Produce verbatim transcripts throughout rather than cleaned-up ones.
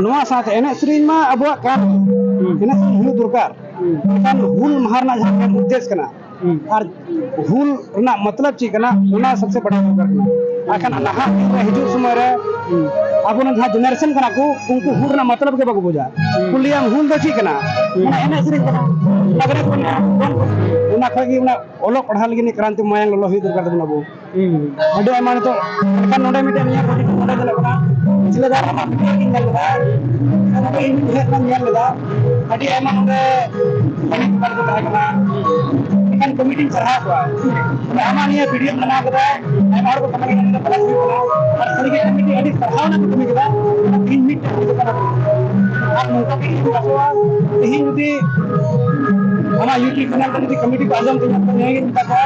ᱱᱚᱣᱟ ᱥᱟᱶᱛᱮ ᱮᱱᱮᱡ ᱥᱮᱨᱮᱧ ᱢᱟ ᱟᱵᱚᱣᱟᱜ ᱠᱟᱱ, ᱦᱩᱸ᱾ ᱮᱱᱮᱡ ᱥᱮᱨᱮᱧ ᱦᱩᱭᱩᱜ ᱫᱚᱨᱠᱟᱨ᱾ ᱦᱩᱸ᱾ ᱢᱮᱱᱠᱷᱟᱱ ᱦᱩᱞ ᱢᱟᱦᱟ ᱨᱮᱱᱟᱜ ᱡᱟᱦᱟᱸ ᱢᱮᱱ ᱩᱫᱽᱫᱮᱥ ᱠᱟᱱᱟ, ᱦᱩᱸ᱾ ᱟᱨ ᱦᱩᱞ ᱨᱮᱱᱟᱜ ᱢᱚᱛᱞᱚᱵ ᱪᱮᱫ ᱠᱟᱱᱟ, ᱚᱱᱟ ᱥᱚᱵᱥᱮ ᱵᱟᱲᱟᱭ ᱫᱚᱨᱠᱟᱨ ᱠᱟᱱᱟ᱾ ᱟᱨᱠᱷᱟᱱ ᱱᱟᱦᱟᱜ ᱫᱤᱱ ᱨᱮ ᱦᱤᱡᱩᱜ ᱥᱚᱢᱚᱭ ᱨᱮ, ᱦᱩᱸ᱾ ᱟᱵᱚᱨᱮᱱ ᱡᱟᱦᱟᱸ ᱡᱮᱱᱟᱨᱮᱥᱚᱱ ᱠᱟᱱᱟ ᱠᱚ, ᱩᱱᱠᱩ ᱦᱩᱞ ᱨᱮᱱᱟᱜ ᱢᱚᱛᱞᱚᱵ ᱜᱮ ᱵᱟᱠᱚ ᱵᱩᱡᱟ᱾ ᱦᱩᱸ᱾ ᱠᱚ ᱞᱟᱹᱭᱟ, "ᱦᱩᱞ ᱫᱚ ᱪᱮᱫ ᱠᱟᱱᱟ?" ᱦᱩᱸ᱾ ᱚᱱᱟ ᱮᱱᱮᱡ ᱥᱮᱨᱮᱧ ᱠᱟᱱᱟ, ᱞᱟᱜᱽᱲᱮ ᱠᱚ ᱮᱱᱮᱡᱼᱟ, ᱫᱚᱝ ᱠᱚ ᱮᱱᱮᱡᱼᱟ᱾ ᱚᱱᱟ ᱠᱷᱚᱱ ᱜᱮ ᱚᱱᱟ ᱚᱞᱚᱜ ᱯᱟᱲᱦᱟᱣ ᱞᱟᱹᱜᱤᱫ ᱠᱨᱟᱱᱛᱤ ᱢᱟᱭᱟᱝ ᱞᱚᱞᱚ ᱦᱩᱭᱩᱜ ᱫᱚᱨᱠᱟᱨ ᱛᱟᱵᱚᱱ ᱟᱵᱚ᱾ ᱦᱩᱸ᱾ ᱟᱹᱰᱤ ᱟᱭᱢᱟ ᱱᱤᱛᱚᱜ, ᱢᱮᱱᱠᱷᱟᱱ ᱱᱚᱰᱮ ᱢᱤᱫᱴᱮᱱ ᱱᱤᱭᱟᱹ ᱯᱨᱚᱡᱮᱠᱴ ᱱᱚᱰᱮ ᱧᱮᱞᱚᱜ ᱠᱟᱱᱟ, ᱡᱮᱞᱮᱠᱟ ᱟᱢᱟᱜ ᱵᱷᱤᱰᱤᱭᱳ ᱜᱤᱧ ᱧᱮᱞ ᱞᱮᱫᱟ, ᱱᱚᱰᱮ ᱤᱧ ᱩᱭᱦᱟᱹᱨ ᱠᱷᱚᱱ ᱧᱮᱞ ᱞᱮᱫᱟ, ᱟᱹᱰᱤ ᱟᱭᱢᱟ ᱱᱚᱰᱮ ᱠᱟᱹᱢᱤ ᱠᱚ ᱛᱟᱦᱮᱸ ᱠᱟᱱᱟ᱾ ᱢᱮᱱᱠᱷᱟᱱ ᱠᱚᱢᱤᱴᱤᱧ ᱥᱟᱨᱦᱟᱣ ᱠᱚᱣᱟ, ᱟᱢᱟᱜ ᱱᱤᱭᱟᱹ ᱵᱷᱤᱰᱤᱭᱳ ᱵᱮᱱᱟᱣ ᱠᱮᱫᱟ, ᱟᱭᱢᱟ ᱦᱚᱲ ᱠᱚ ᱠᱚᱢᱮᱱᱴ ᱠᱮᱫᱟ, ᱵᱟᱲᱟᱭ ᱦᱩᱭᱩᱜ ᱠᱟᱱᱟ᱾ ᱟᱨ ᱥᱟᱹᱨᱤᱜᱮ ᱠᱚᱢᱤᱴᱤ ᱟᱹᱰᱤ ᱥᱟᱨᱦᱟᱣ ᱨᱮᱱᱟᱜ ᱠᱚ ᱠᱟᱹᱢᱤ ᱠᱮᱫᱟ, ᱛᱮᱦᱮᱧ ᱢᱤᱫᱴᱮᱱ ᱦᱩᱭᱩᱜ ᱠᱟᱱᱟ᱾ ᱟᱨ ᱱᱚᱝᱠᱟ ᱜᱮ ᱤᱧ ᱟᱥᱚᱜᱼᱟ, ᱛᱮᱦᱮᱧ ᱡᱩᱫᱤ ᱟᱢᱟᱜ YouTube ᱪᱮᱱᱮᱞ ᱨᱮ ᱡᱩᱫᱤ ᱠᱚᱢᱤᱴᱤ ᱠᱚ ᱟᱸᱡᱚᱢ ᱛᱤᱧᱟ, ᱛᱚ ᱱᱤᱭᱟᱹ ᱜᱮᱧ ᱢᱮᱛᱟ ᱠᱚᱣᱟ,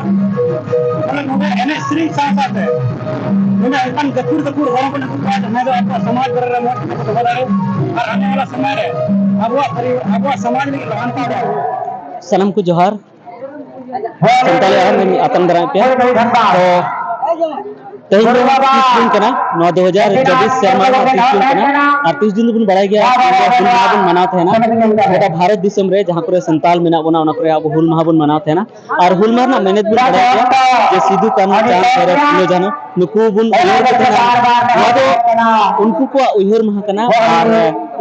ᱵᱚᱞᱮ ᱱᱚᱰᱮ ᱮᱱᱮᱡ ᱥᱮᱨᱮᱧ ᱥᱟᱶ ᱥᱟᱶᱛᱮ ᱱᱚᱰᱮ ᱚᱱᱠᱟᱱ ᱜᱟᱹᱠᱷᱩᱲ ᱜᱟᱹᱠᱷᱩᱲ ᱦᱚᱲ ᱦᱚᱸᱠᱚ ᱟᱹᱜᱩ ᱠᱚᱣᱟ, ᱡᱟᱦᱟᱸᱭ ᱫᱚ ᱟᱵᱚᱣᱟᱜ ᱥᱚᱢᱟᱡᱽ ᱵᱟᱨᱮ ᱨᱮ ᱢᱚᱡᱽ ᱠᱟᱛᱷᱟ ᱠᱚ ᱫᱚᱦᱚ ᱫᱟᱲᱮᱭᱟᱜᱼᱟ᱾ ᱟᱨ ᱟᱹᱰᱤ ᱚᱱᱟ ᱥᱚᱢᱚᱭ ᱨᱮ ᱟᱵᱚᱣᱟᱜ ᱯᱚᱨᱤ-, ᱟᱵᱚᱣᱟᱜ ᱥᱚᱢᱟᱡᱽ ᱞᱟᱹᱜᱤᱫ ᱞᱟᱦᱟᱱᱛᱤ ᱦᱩᱭᱩᱜᱼᱟ᱾ ᱥᱟᱱᱟᱢ ᱠᱚ ᱡᱚᱦᱟᱨ᱾ ᱥᱟᱱᱛᱟᱲᱤ ᱟᱲᱟᱝ ᱨᱮ ᱟᱛᱟᱝ ᱫᱟᱨᱟᱢ ᱯᱮᱭᱟ᱾ ᱛᱚ ᱛᱮᱦᱮᱧ ᱫᱚ ᱛᱤᱥ ᱫᱤᱱ ᱠᱟᱱᱟ, ᱱᱚᱣᱟ ᱫᱩ ᱦᱟᱡᱟᱨ ᱪᱚᱵᱵᱤᱥ ᱥᱮᱨᱢᱟ ᱨᱮᱱᱟᱜ ᱛᱤᱥ ᱫᱤᱱ ᱠᱟᱱᱟ᱾ ᱟᱨ ᱛᱤᱥ ᱫᱤᱱ ᱫᱚᱵᱚᱱ ᱵᱟᱲᱟᱭ ᱜᱮᱭᱟ, ᱛᱮᱦᱮᱧ ᱫᱚ ᱦᱩᱞ ᱢᱟᱦᱟ ᱵᱚᱱ ᱢᱟᱱᱟᱣ ᱛᱟᱦᱮᱱᱟ᱾ ᱜᱚᱴᱟ ᱵᱷᱟᱨᱚᱛ ᱫᱤᱥᱚᱢ ᱨᱮ ᱡᱟᱦᱟᱸ ᱠᱚᱨᱮ ᱥᱟᱱᱛᱟᱞ ᱢᱮᱱᱟᱜ ᱵᱚᱱᱟ, ᱚᱱᱟ ᱠᱚᱨᱮ ᱟᱵᱚ ᱦᱩᱞ ᱢᱟᱦᱟ ᱵᱚᱱ ᱢᱟᱱᱟᱣ ᱛᱟᱦᱮᱱᱟ᱾ ᱟᱨ ᱦᱩᱞ ᱢᱟᱦᱟ ᱨᱮᱱᱟᱜ ᱢᱮᱱᱮᱛ ᱵᱚᱱ ᱵᱟᱲᱟᱭ ᱜᱮᱭᱟ ᱡᱮ ᱥᱤᱫᱩ, ᱠᱟᱹᱱᱦᱩ, ᱪᱟᱸᱫᱽ, ᱵᱷᱟᱭᱨᱚᱵ, ᱯᱷᱩᱞᱳ, ᱡᱷᱟᱱᱚ, ᱱᱩᱠᱩ ᱵᱚᱱ ᱩᱭᱦᱟᱹᱨ ᱠᱚ ᱛᱟᱦᱮᱱᱟ᱾ ᱱᱚᱣᱟ ᱫᱚ ᱩᱱᱠᱩ ᱠᱚᱣᱟᱜ ᱩᱭᱦᱟᱹᱨ ᱢᱟᱦᱟ ᱠᱟᱱᱟ᱾ ᱟᱨ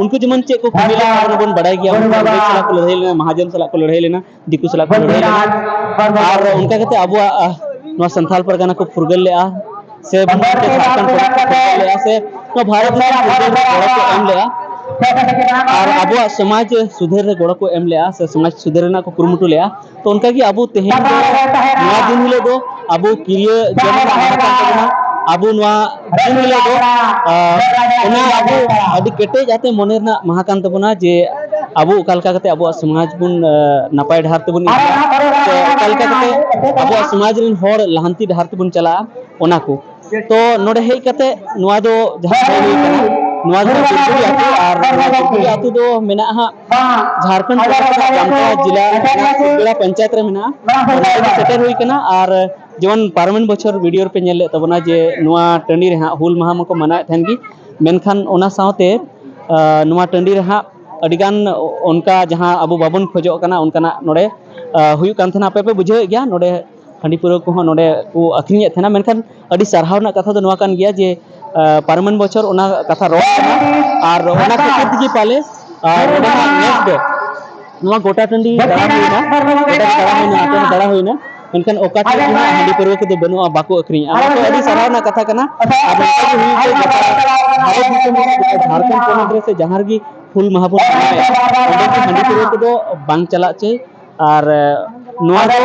ᱩᱱᱠᱩ ᱡᱮᱢᱚᱱ ᱪᱮᱫ ᱠᱚ ᱠᱟᱹᱢᱤ ᱞᱮᱫᱟ, ᱚᱱᱟ ᱵᱚᱱ ᱵᱟᱲᱟᱭ ᱜᱮᱭᱟ᱾ ᱩᱱᱠᱩ ᱤᱝᱨᱮᱡᱽ ᱥᱟᱞᱟᱜ ᱠᱚ ᱞᱟᱹᱲᱦᱟᱹᱭ ᱞᱮᱱᱟ, ᱢᱟᱦᱟᱡᱚᱱ ᱥᱟᱞᱟᱜ ᱠᱚ ᱞᱟᱹᱲᱦᱟᱹᱭ ᱞᱮᱱᱟ, ᱫᱤᱠᱩ ᱥᱟᱞᱟᱜ ᱠᱚ ᱞᱟᱹᱲᱦᱟᱹᱭ ᱞᱮᱱᱟ᱾ ᱟᱨ ᱚᱱᱠᱟ ᱠᱟᱛᱮ ᱟᱵᱚᱣᱟᱜ, ᱟᱦ, ᱱᱚᱣᱟ ᱥᱟᱱᱛᱟᱞ ᱯᱟᱨᱜᱟᱱᱟ ᱠᱚ ᱯᱷᱩᱨᱜᱟᱹᱞ ᱞᱮᱜᱼᱟ, ᱥᱮ ᱡᱷᱟᱲᱠᱷᱚᱸᱰ ᱯᱚᱱᱚᱛ ᱠᱚ ᱯᱷᱩᱨᱜᱟᱹᱞ ᱞᱮᱜᱼᱟ, ᱥᱮ ᱱᱚᱣᱟ ᱵᱷᱟᱨᱚᱛ ᱫᱤᱥᱚᱢ ᱯᱷᱩᱨᱜᱟᱹᱞ ᱨᱮ ᱜᱚᱲᱚ ᱠᱚ ᱮᱢ ᱞᱮᱜᱼᱟ᱾ ᱟᱨ ᱟᱵᱚᱣᱟᱜ ᱥᱚᱢᱟᱡᱽ ᱥᱩᱫᱷᱟᱹᱨ ᱨᱮ ᱜᱚᱲᱚ ᱠᱚ ᱮᱢ ᱞᱮᱜᱼᱟ, ᱥᱮ ᱥᱚᱢᱟᱡᱽ ᱥᱩᱫᱷᱟᱹᱨ ᱨᱮᱱᱟᱜ ᱠᱚ ᱠᱩᱨᱩᱢᱩᱴᱩ ᱞᱮᱜᱼᱟ᱾ ᱛᱚ ᱚᱱᱠᱟᱜᱮ ᱟᱵᱚ ᱛᱮᱦᱮᱧ ᱫᱚ, ᱱᱚᱣᱟ ᱫᱤᱱ ᱦᱤᱞᱳᱜ ᱫᱚ ᱟᱵᱚ ᱠᱤᱨᱭᱟᱹ ᱡᱚᱢ ᱨᱮᱱᱟᱜ ᱢᱟᱦᱟ ᱠᱟᱱ ᱛᱟᱵᱚᱱᱟ᱾ ᱟᱵᱚ ᱱᱚᱣᱟ ᱫᱤᱱ ᱦᱤᱞᱳᱜ ᱫᱚ, ᱟᱸ, ᱚᱱᱟ ᱟᱵᱚ ᱟᱹᱰᱤ ᱠᱮᱴᱮᱡ ᱟᱛᱮ ᱢᱚᱱᱮ ᱨᱮᱱᱟᱜ ᱢᱟᱦᱟ ᱠᱟᱱ ᱛᱟᱵᱚᱱᱟ ᱡᱮ ᱟᱵᱚ ᱚᱠᱟ ᱞᱮᱠᱟ ᱠᱟᱛᱮ ᱟᱵᱚᱣᱟᱜ ᱥᱚᱢᱟᱡᱽ ᱵᱚᱱ, ᱟᱸ, ᱱᱟᱯᱟᱭ ᱰᱟᱦᱟᱨ ᱛᱮᱵᱚᱱ ᱤᱫᱤᱭᱟ, ᱥᱮ ᱚᱠᱟ ᱞᱮᱠᱟ ᱠᱟᱛᱮ ᱟᱵᱚᱣᱟᱜ ᱥᱚᱢᱟᱡᱽ ᱨᱮᱱ ᱦᱚᱲ ᱞᱟᱦᱟᱱᱛᱤ ᱰᱟᱦᱟᱨ ᱛᱮᱵᱚᱱ ᱪᱟᱞᱟᱜᱼᱟ, ᱚᱱᱟ ᱠᱚ᱾ ᱛᱚ ᱱᱚᱰᱮ ᱦᱮᱡ ᱠᱟᱛᱮ ᱱᱚᱣᱟ ᱫᱚ ᱡᱟᱦᱟᱸ ᱦᱩᱭ ᱠᱟᱱᱟ, ᱱᱚᱣᱟ ᱫᱚ ᱵᱤᱞᱠᱩᱲᱤ ᱟᱹᱛᱩ, ᱟᱨ ᱱᱚᱣᱟ ᱵᱤᱞᱠᱩᱲᱤ ᱟᱹᱛᱩ ᱫᱚ ᱢᱮᱱᱟᱜᱼᱟ ᱦᱟᱸᱜ ᱡᱷᱟᱲᱠᱷᱚᱸᱰ ᱯᱚᱱᱚᱛ ᱨᱮᱱᱟᱜ ᱡᱟᱢᱛᱟᱲᱟ ᱡᱮᱞᱟ ᱨᱮᱱᱟᱜ ᱥᱤᱵᱽᱲᱟ ᱯᱚᱧᱪᱟᱭᱮᱛ ᱨᱮ ᱢᱮᱱᱟᱜᱼᱟ᱾ ᱚᱱᱟ ᱠᱚ ᱥᱮᱴᱮᱨ ᱦᱩᱭ ᱠᱟᱱᱟ᱾ ᱟᱨ ᱡᱮᱢᱚᱱ ᱯᱟᱨᱚᱢᱮᱱ ᱵᱚᱪᱷᱚᱨ ᱵᱷᱤᱰᱤᱭᱳ ᱨᱮᱯᱮ ᱧᱮᱞ ᱞᱮᱫ ᱛᱟᱵᱚᱱᱟ ᱡᱮ ᱱᱚᱣᱟ ᱴᱟᱺᱰᱤ ᱨᱮ ᱦᱟᱸᱜ ᱦᱩᱞ ᱢᱟᱦᱟ ᱢᱟᱠᱚ ᱢᱟᱱᱟᱣᱮᱫ ᱛᱟᱦᱮᱱ ᱜᱮ, ᱢᱮᱱᱠᱷᱟᱱ ᱚᱱᱟ ᱥᱟᱶᱛᱮ ᱱᱚᱣᱟ ᱴᱟᱺᱰᱤ ᱨᱮ ᱦᱟᱸᱜ ᱟᱹᱰᱤᱜᱟᱱ ᱚᱱᱠᱟ ᱡᱟᱦᱟᱸ ᱟᱵᱚ ᱵᱟᱵᱚᱱ ᱠᱷᱚᱡᱚᱜ ᱠᱟᱱᱟ ᱚᱱᱠᱟᱱᱟᱜ ᱱᱚᱰᱮ ᱦᱩᱭᱩᱜ ᱠᱟᱱ ᱛᱟᱦᱮᱱᱟ᱾ ᱟᱯᱮ ᱯᱮ ᱵᱩᱡᱷᱟᱹᱣᱮᱫ ᱜᱮᱭᱟ, ᱱᱚᱰᱮ ᱦᱟᱺᱰᱤ ᱯᱟᱹᱣᱨᱟᱹ ᱠᱚᱦᱚᱸ ᱱᱚᱰᱮ ᱠᱚ ᱟᱹᱠᱷᱨᱤᱧᱮᱫ ᱛᱟᱦᱮᱱᱟ, ᱢᱮᱱᱠᱷᱟᱱ ᱟᱹᱰᱤ ᱥᱟᱨᱦᱟᱣ ᱨᱮᱱᱟᱜ ᱠᱟᱛᱷᱟ ᱫᱚ ᱱᱚᱣᱟ ᱠᱟᱱ ᱜᱮᱭᱟ ᱡᱮ ᱯᱟᱨᱚᱢᱮᱱ ᱵᱚᱪᱷᱚᱨ ᱚᱱᱟ ᱠᱟᱛᱷᱟ ᱨᱚᱲ ᱠᱟᱱᱟ, ᱟᱨ ᱚᱱᱟ ᱠᱷᱟᱹᱛᱤᱨ ᱛᱮᱜᱮ ᱯᱟᱞᱮ ᱱᱚᱰᱮᱱᱟᱜ ᱱᱮᱥ ᱫᱚ ᱱᱚᱣᱟ ᱜᱚᱴᱟ ᱴᱟᱺᱰᱤ ᱫᱟᱬᱟ ᱦᱩᱭᱱᱟ, ᱜᱚᱴᱟ ᱫᱟᱬᱟ ᱦᱩᱭᱱᱟ, ᱟᱛᱳ ᱦᱚᱸ ᱫᱟᱬᱟ ᱦᱩᱭᱱᱟ, ᱢᱮᱱᱠᱷᱟᱱ ᱚᱠᱟ ᱴᱷᱮᱱ ᱜᱮ ᱦᱟᱸᱜ ᱦᱟᱺᱰᱤ ᱯᱟᱹᱣᱨᱟᱹ ᱠᱚᱫᱚ ᱵᱟᱹᱱᱩᱜᱼᱟ, ᱵᱟᱠᱚ ᱟᱹᱠᱷᱨᱤᱧᱟ᱾ ᱚᱱᱟ ᱫᱚ ᱟᱹᱰᱤ ᱥᱟᱨᱦᱟᱣ ᱨᱮᱱᱟᱜ ᱠᱟᱛᱷᱟ ᱠᱟᱱᱟ᱾ ᱟᱨ ᱱᱚᱝᱠᱟ ᱜᱮ ᱦᱩᱭᱩᱜ ᱡᱮ ᱜᱚᱴᱟ ᱵᱷᱟᱨᱚᱛ ᱫᱤᱥᱚᱢ ᱨᱮ, ᱜᱚᱴᱟ ᱡᱷᱟᱲᱠᱷᱚᱸᱰ ᱯᱚᱱᱚᱛ ᱨᱮ ᱥᱮ ᱡᱟᱦᱟᱸ ᱨᱮᱜᱮ ᱦᱩᱞ ᱢᱟᱦᱟ ᱵᱚᱱ ᱢᱟᱱᱟᱣᱮᱫᱼᱟ, ᱚᱸᱰᱮ ᱜᱮ ᱦᱟᱺᱰᱤ ᱯᱟᱹᱣᱨᱟᱹ ᱠᱚᱫᱚ ᱵᱟᱝ ᱪᱟᱞᱟᱜ ᱪᱟᱹᱭ᱾ ᱟᱨ ᱱᱚᱣᱟ ᱫᱚ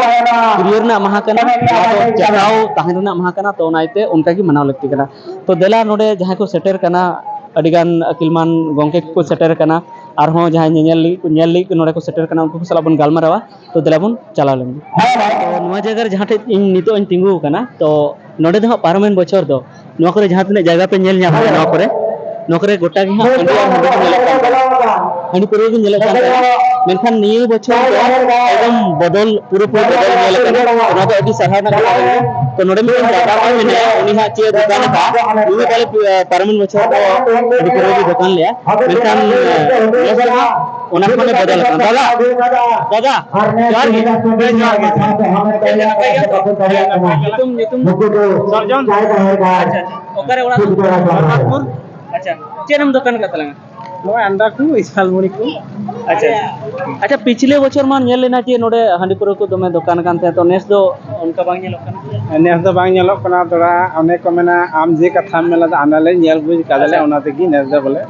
ᱯᱩᱨᱭᱟᱹ ᱨᱮᱱᱟᱜ ᱢᱟᱦᱟ ᱠᱟᱱᱟ, ᱱᱚᱣᱟ ᱫᱚ ᱪᱟᱪᱟᱣ ᱛᱟᱦᱮᱱ ᱨᱮᱱᱟᱜ ᱢᱟᱦᱟ ᱠᱟᱱᱟ᱾ ᱛᱚ ᱚᱱᱟ ᱤᱭᱟᱹᱛᱮ ᱚᱱᱠᱟ ᱜᱮ ᱢᱟᱱᱟᱣ ᱞᱟᱹᱠᱛᱤ ᱠᱟᱱᱟ᱾ ᱛᱚ ᱫᱮᱞᱟ, ᱱᱚᱰᱮ ᱡᱟᱦᱟᱸᱭ ᱠᱚ ᱥᱮᱴᱮᱨ ᱠᱟᱱᱟ, ᱟᱹᱰᱤᱜᱟᱱ ᱟᱹᱠᱤᱞᱢᱟᱱ ᱜᱚᱢᱠᱮ ᱠᱚᱠᱚ ᱥᱮᱴᱮᱨ ᱠᱟᱱᱟ, ᱟᱨᱦᱚᱸ ᱡᱟᱦᱟᱸᱭ ᱧᱮᱧᱮᱞ ᱞᱟᱹᱜᱤᱫ ᱠᱚ, ᱧᱮᱞ ᱞᱟᱹᱜᱤᱫ ᱠᱚ ᱱᱚᱰᱮ ᱠᱚ ᱥᱮᱴᱮᱨ ᱠᱟᱱᱟ, ᱩᱱᱠᱩ ᱠᱚ ᱥᱟᱞᱟᱜ ᱵᱚᱱ ᱜᱟᱞᱢᱟᱨᱟᱣᱟ᱾ ᱛᱚ ᱫᱮᱞᱟ ᱵᱚᱱ ᱪᱟᱞᱟᱣ ᱞᱮᱱ ᱜᱮ᱾ ᱛᱚ ᱱᱚᱣᱟ ᱡᱟᱭᱜᱟ ᱨᱮ ᱡᱟᱦᱟᱸ ᱴᱷᱮᱡ ᱤᱧ ᱱᱤᱛᱚᱜ ᱤᱧ ᱛᱤᱸᱜᱩ ᱟᱠᱟᱱᱟ, ᱛᱚ ᱱᱚᱰᱮ ᱫᱚ ᱦᱟᱸᱜ ᱯᱟᱨᱚᱢᱮᱱ ᱵᱚᱪᱷᱚᱨ ᱫᱚ ᱱᱚᱣᱟ ᱠᱚᱨᱮ ᱡᱟᱦᱟᱸ ᱛᱤᱱᱟᱹᱜ ᱡᱟᱭᱜᱟ ᱯᱮ ᱧᱮᱞ ᱧᱟᱢ ᱮᱫᱟ, ᱱᱚᱣᱟ ᱠᱚᱨᱮ, ᱱᱚᱣᱟ ᱠᱚᱨᱮ ᱜᱚᱴᱟ ᱜᱮ ᱦᱟᱸᱜ ᱦᱟᱺᱰᱤ ᱟᱨ ᱦᱟᱺᱰᱤ ᱠᱚ ᱧᱮᱞᱚᱜ ᱠᱟᱱ ᱛᱟᱦᱮᱸᱱᱟ, ᱦᱟᱺᱰᱤ ᱯᱟᱹᱣᱨᱟᱹ ᱜᱮ ᱧᱮᱞᱚᱜ ᱠᱟᱱ ᱛᱟᱦᱮᱸᱱᱟ᱾ ᱢᱮᱱᱠᱷᱟᱱ ᱱᱤᱭᱟᱹ ᱵᱚᱪᱷᱚᱨ ᱫᱚ ᱮᱠᱫᱚᱢ ᱵᱚᱫᱚᱞ, ᱯᱩᱨᱟᱹᱯᱩᱨᱤ ᱵᱚᱫᱚᱞ ᱧᱮᱞ ᱟᱠᱟᱱᱟ᱾ ᱚᱱᱟ ᱫᱚ ᱟᱹᱰᱤ ᱥᱟᱨᱦᱟᱣ ᱨᱮᱱᱟᱜ ᱠᱟᱛᱷᱟ ᱠᱟᱱᱟ᱾ ᱛᱚ ᱱᱚᱰᱮ ᱢᱤᱫᱴᱮᱱ ᱫᱟᱫᱟ ᱦᱚᱸ ᱢᱮᱱᱟᱭᱟ, ᱩᱱᱤ ᱦᱟᱸᱜ ᱪᱮᱫ ᱮ ᱫᱚᱠᱟᱱ ᱟᱠᱟᱫᱼᱟ, ᱩᱱᱤ ᱯᱟᱞᱮ, ᱯᱮ-, ᱯᱟᱨᱚᱢᱮᱱ ᱵᱚᱪᱷᱚᱨ ᱫᱚ ᱦᱟᱺᱰᱤ ᱯᱟᱹᱣᱨᱟᱹ ᱜᱮ ᱫᱚᱠᱟᱱ ᱞᱮᱜᱼᱟ, ᱢᱮᱱᱠᱷᱟᱱ, ᱮ, ᱱᱮᱥ ᱫᱚ ᱦᱟᱸᱜ ᱚᱱᱟ ᱠᱷᱚᱱᱮ ᱵᱚᱫᱚᱞ ᱟᱠᱟᱱᱟ᱾ ᱫᱟᱫᱟ, ᱫᱟᱫᱟ, ᱡᱚᱦᱟᱨ ᱜᱮ᱾ ᱦᱮᱸ, ᱡᱚᱦᱟᱨ ᱜᱮ᱾ ᱪᱮᱫ ᱞᱮᱠᱟ, ᱱᱟᱯᱟᱭ ᱜᱮᱭᱟ? ᱱᱟᱯᱟᱭ ᱜᱮ᱾ ᱧᱩᱛᱩᱢ, ᱧᱩᱛᱩᱢ? ᱥᱚᱨᱡᱚᱱ᱾ ᱟᱪᱪᱷᱟ, ᱟᱪᱪᱷᱟ᱾ ᱚᱠᱟᱨᱮ ᱚᱲᱟᱜ ᱫᱚ? ᱥᱚᱨᱵᱚᱛᱯᱩᱨ᱾ ᱟᱪᱪᱷᱟ, ᱪᱮᱫ ᱮᱢ ᱫᱚᱠᱟᱱ ᱟᱠᱟᱫ ᱛᱟᱞᱟᱝᱟ? ᱱᱚᱜᱼᱚᱭ ᱟᱱᱰᱟ ᱠᱚ, ᱤᱥᱟᱞ ᱢᱩᱲᱤ ᱠᱚ᱾ ᱟᱪᱪᱷᱟ, ᱟᱪᱪᱷᱟ᱾ ᱯᱤᱪᱷᱞᱮ ᱵᱚᱪᱷᱚᱨ ᱢᱟ ᱧᱮᱞ ᱞᱮᱱᱟ ᱡᱮ ᱱᱚᱰᱮ ᱦᱟᱺᱰᱤ ᱯᱟᱹᱣᱨᱟᱹ ᱠᱚ ᱫᱚᱢᱮ ᱫᱚᱠᱟᱱ ᱠᱟᱱ ᱛᱟᱦᱮᱸᱫ, ᱛᱚ ᱱᱮᱥ ᱫᱚ ᱚᱱᱠᱟ ᱵᱟᱝ ᱧᱮᱞᱚᱜ ᱠᱟᱱᱟ? ᱱᱮᱥ ᱫᱚ ᱵᱟᱝ ᱧᱮᱞᱚᱜ ᱠᱟᱱᱟ᱾ ᱛᱷᱚᱲᱟ ᱚᱱᱮ ᱠᱚ ᱢᱮᱱᱟ, ᱟᱢ ᱡᱮ ᱠᱟᱛᱷᱟᱢ ᱢᱮᱱ ᱞᱮᱫᱟ, ᱟᱞᱮ ᱞᱮ ᱧᱮᱞ ᱵᱩᱡᱽ ᱠᱟᱫᱟᱞᱮ, ᱟᱪᱪᱷᱟ᱾ ᱚᱱᱟ ᱛᱮᱜᱮ ᱱᱮᱥ ᱫᱚ ᱵᱚᱞᱮ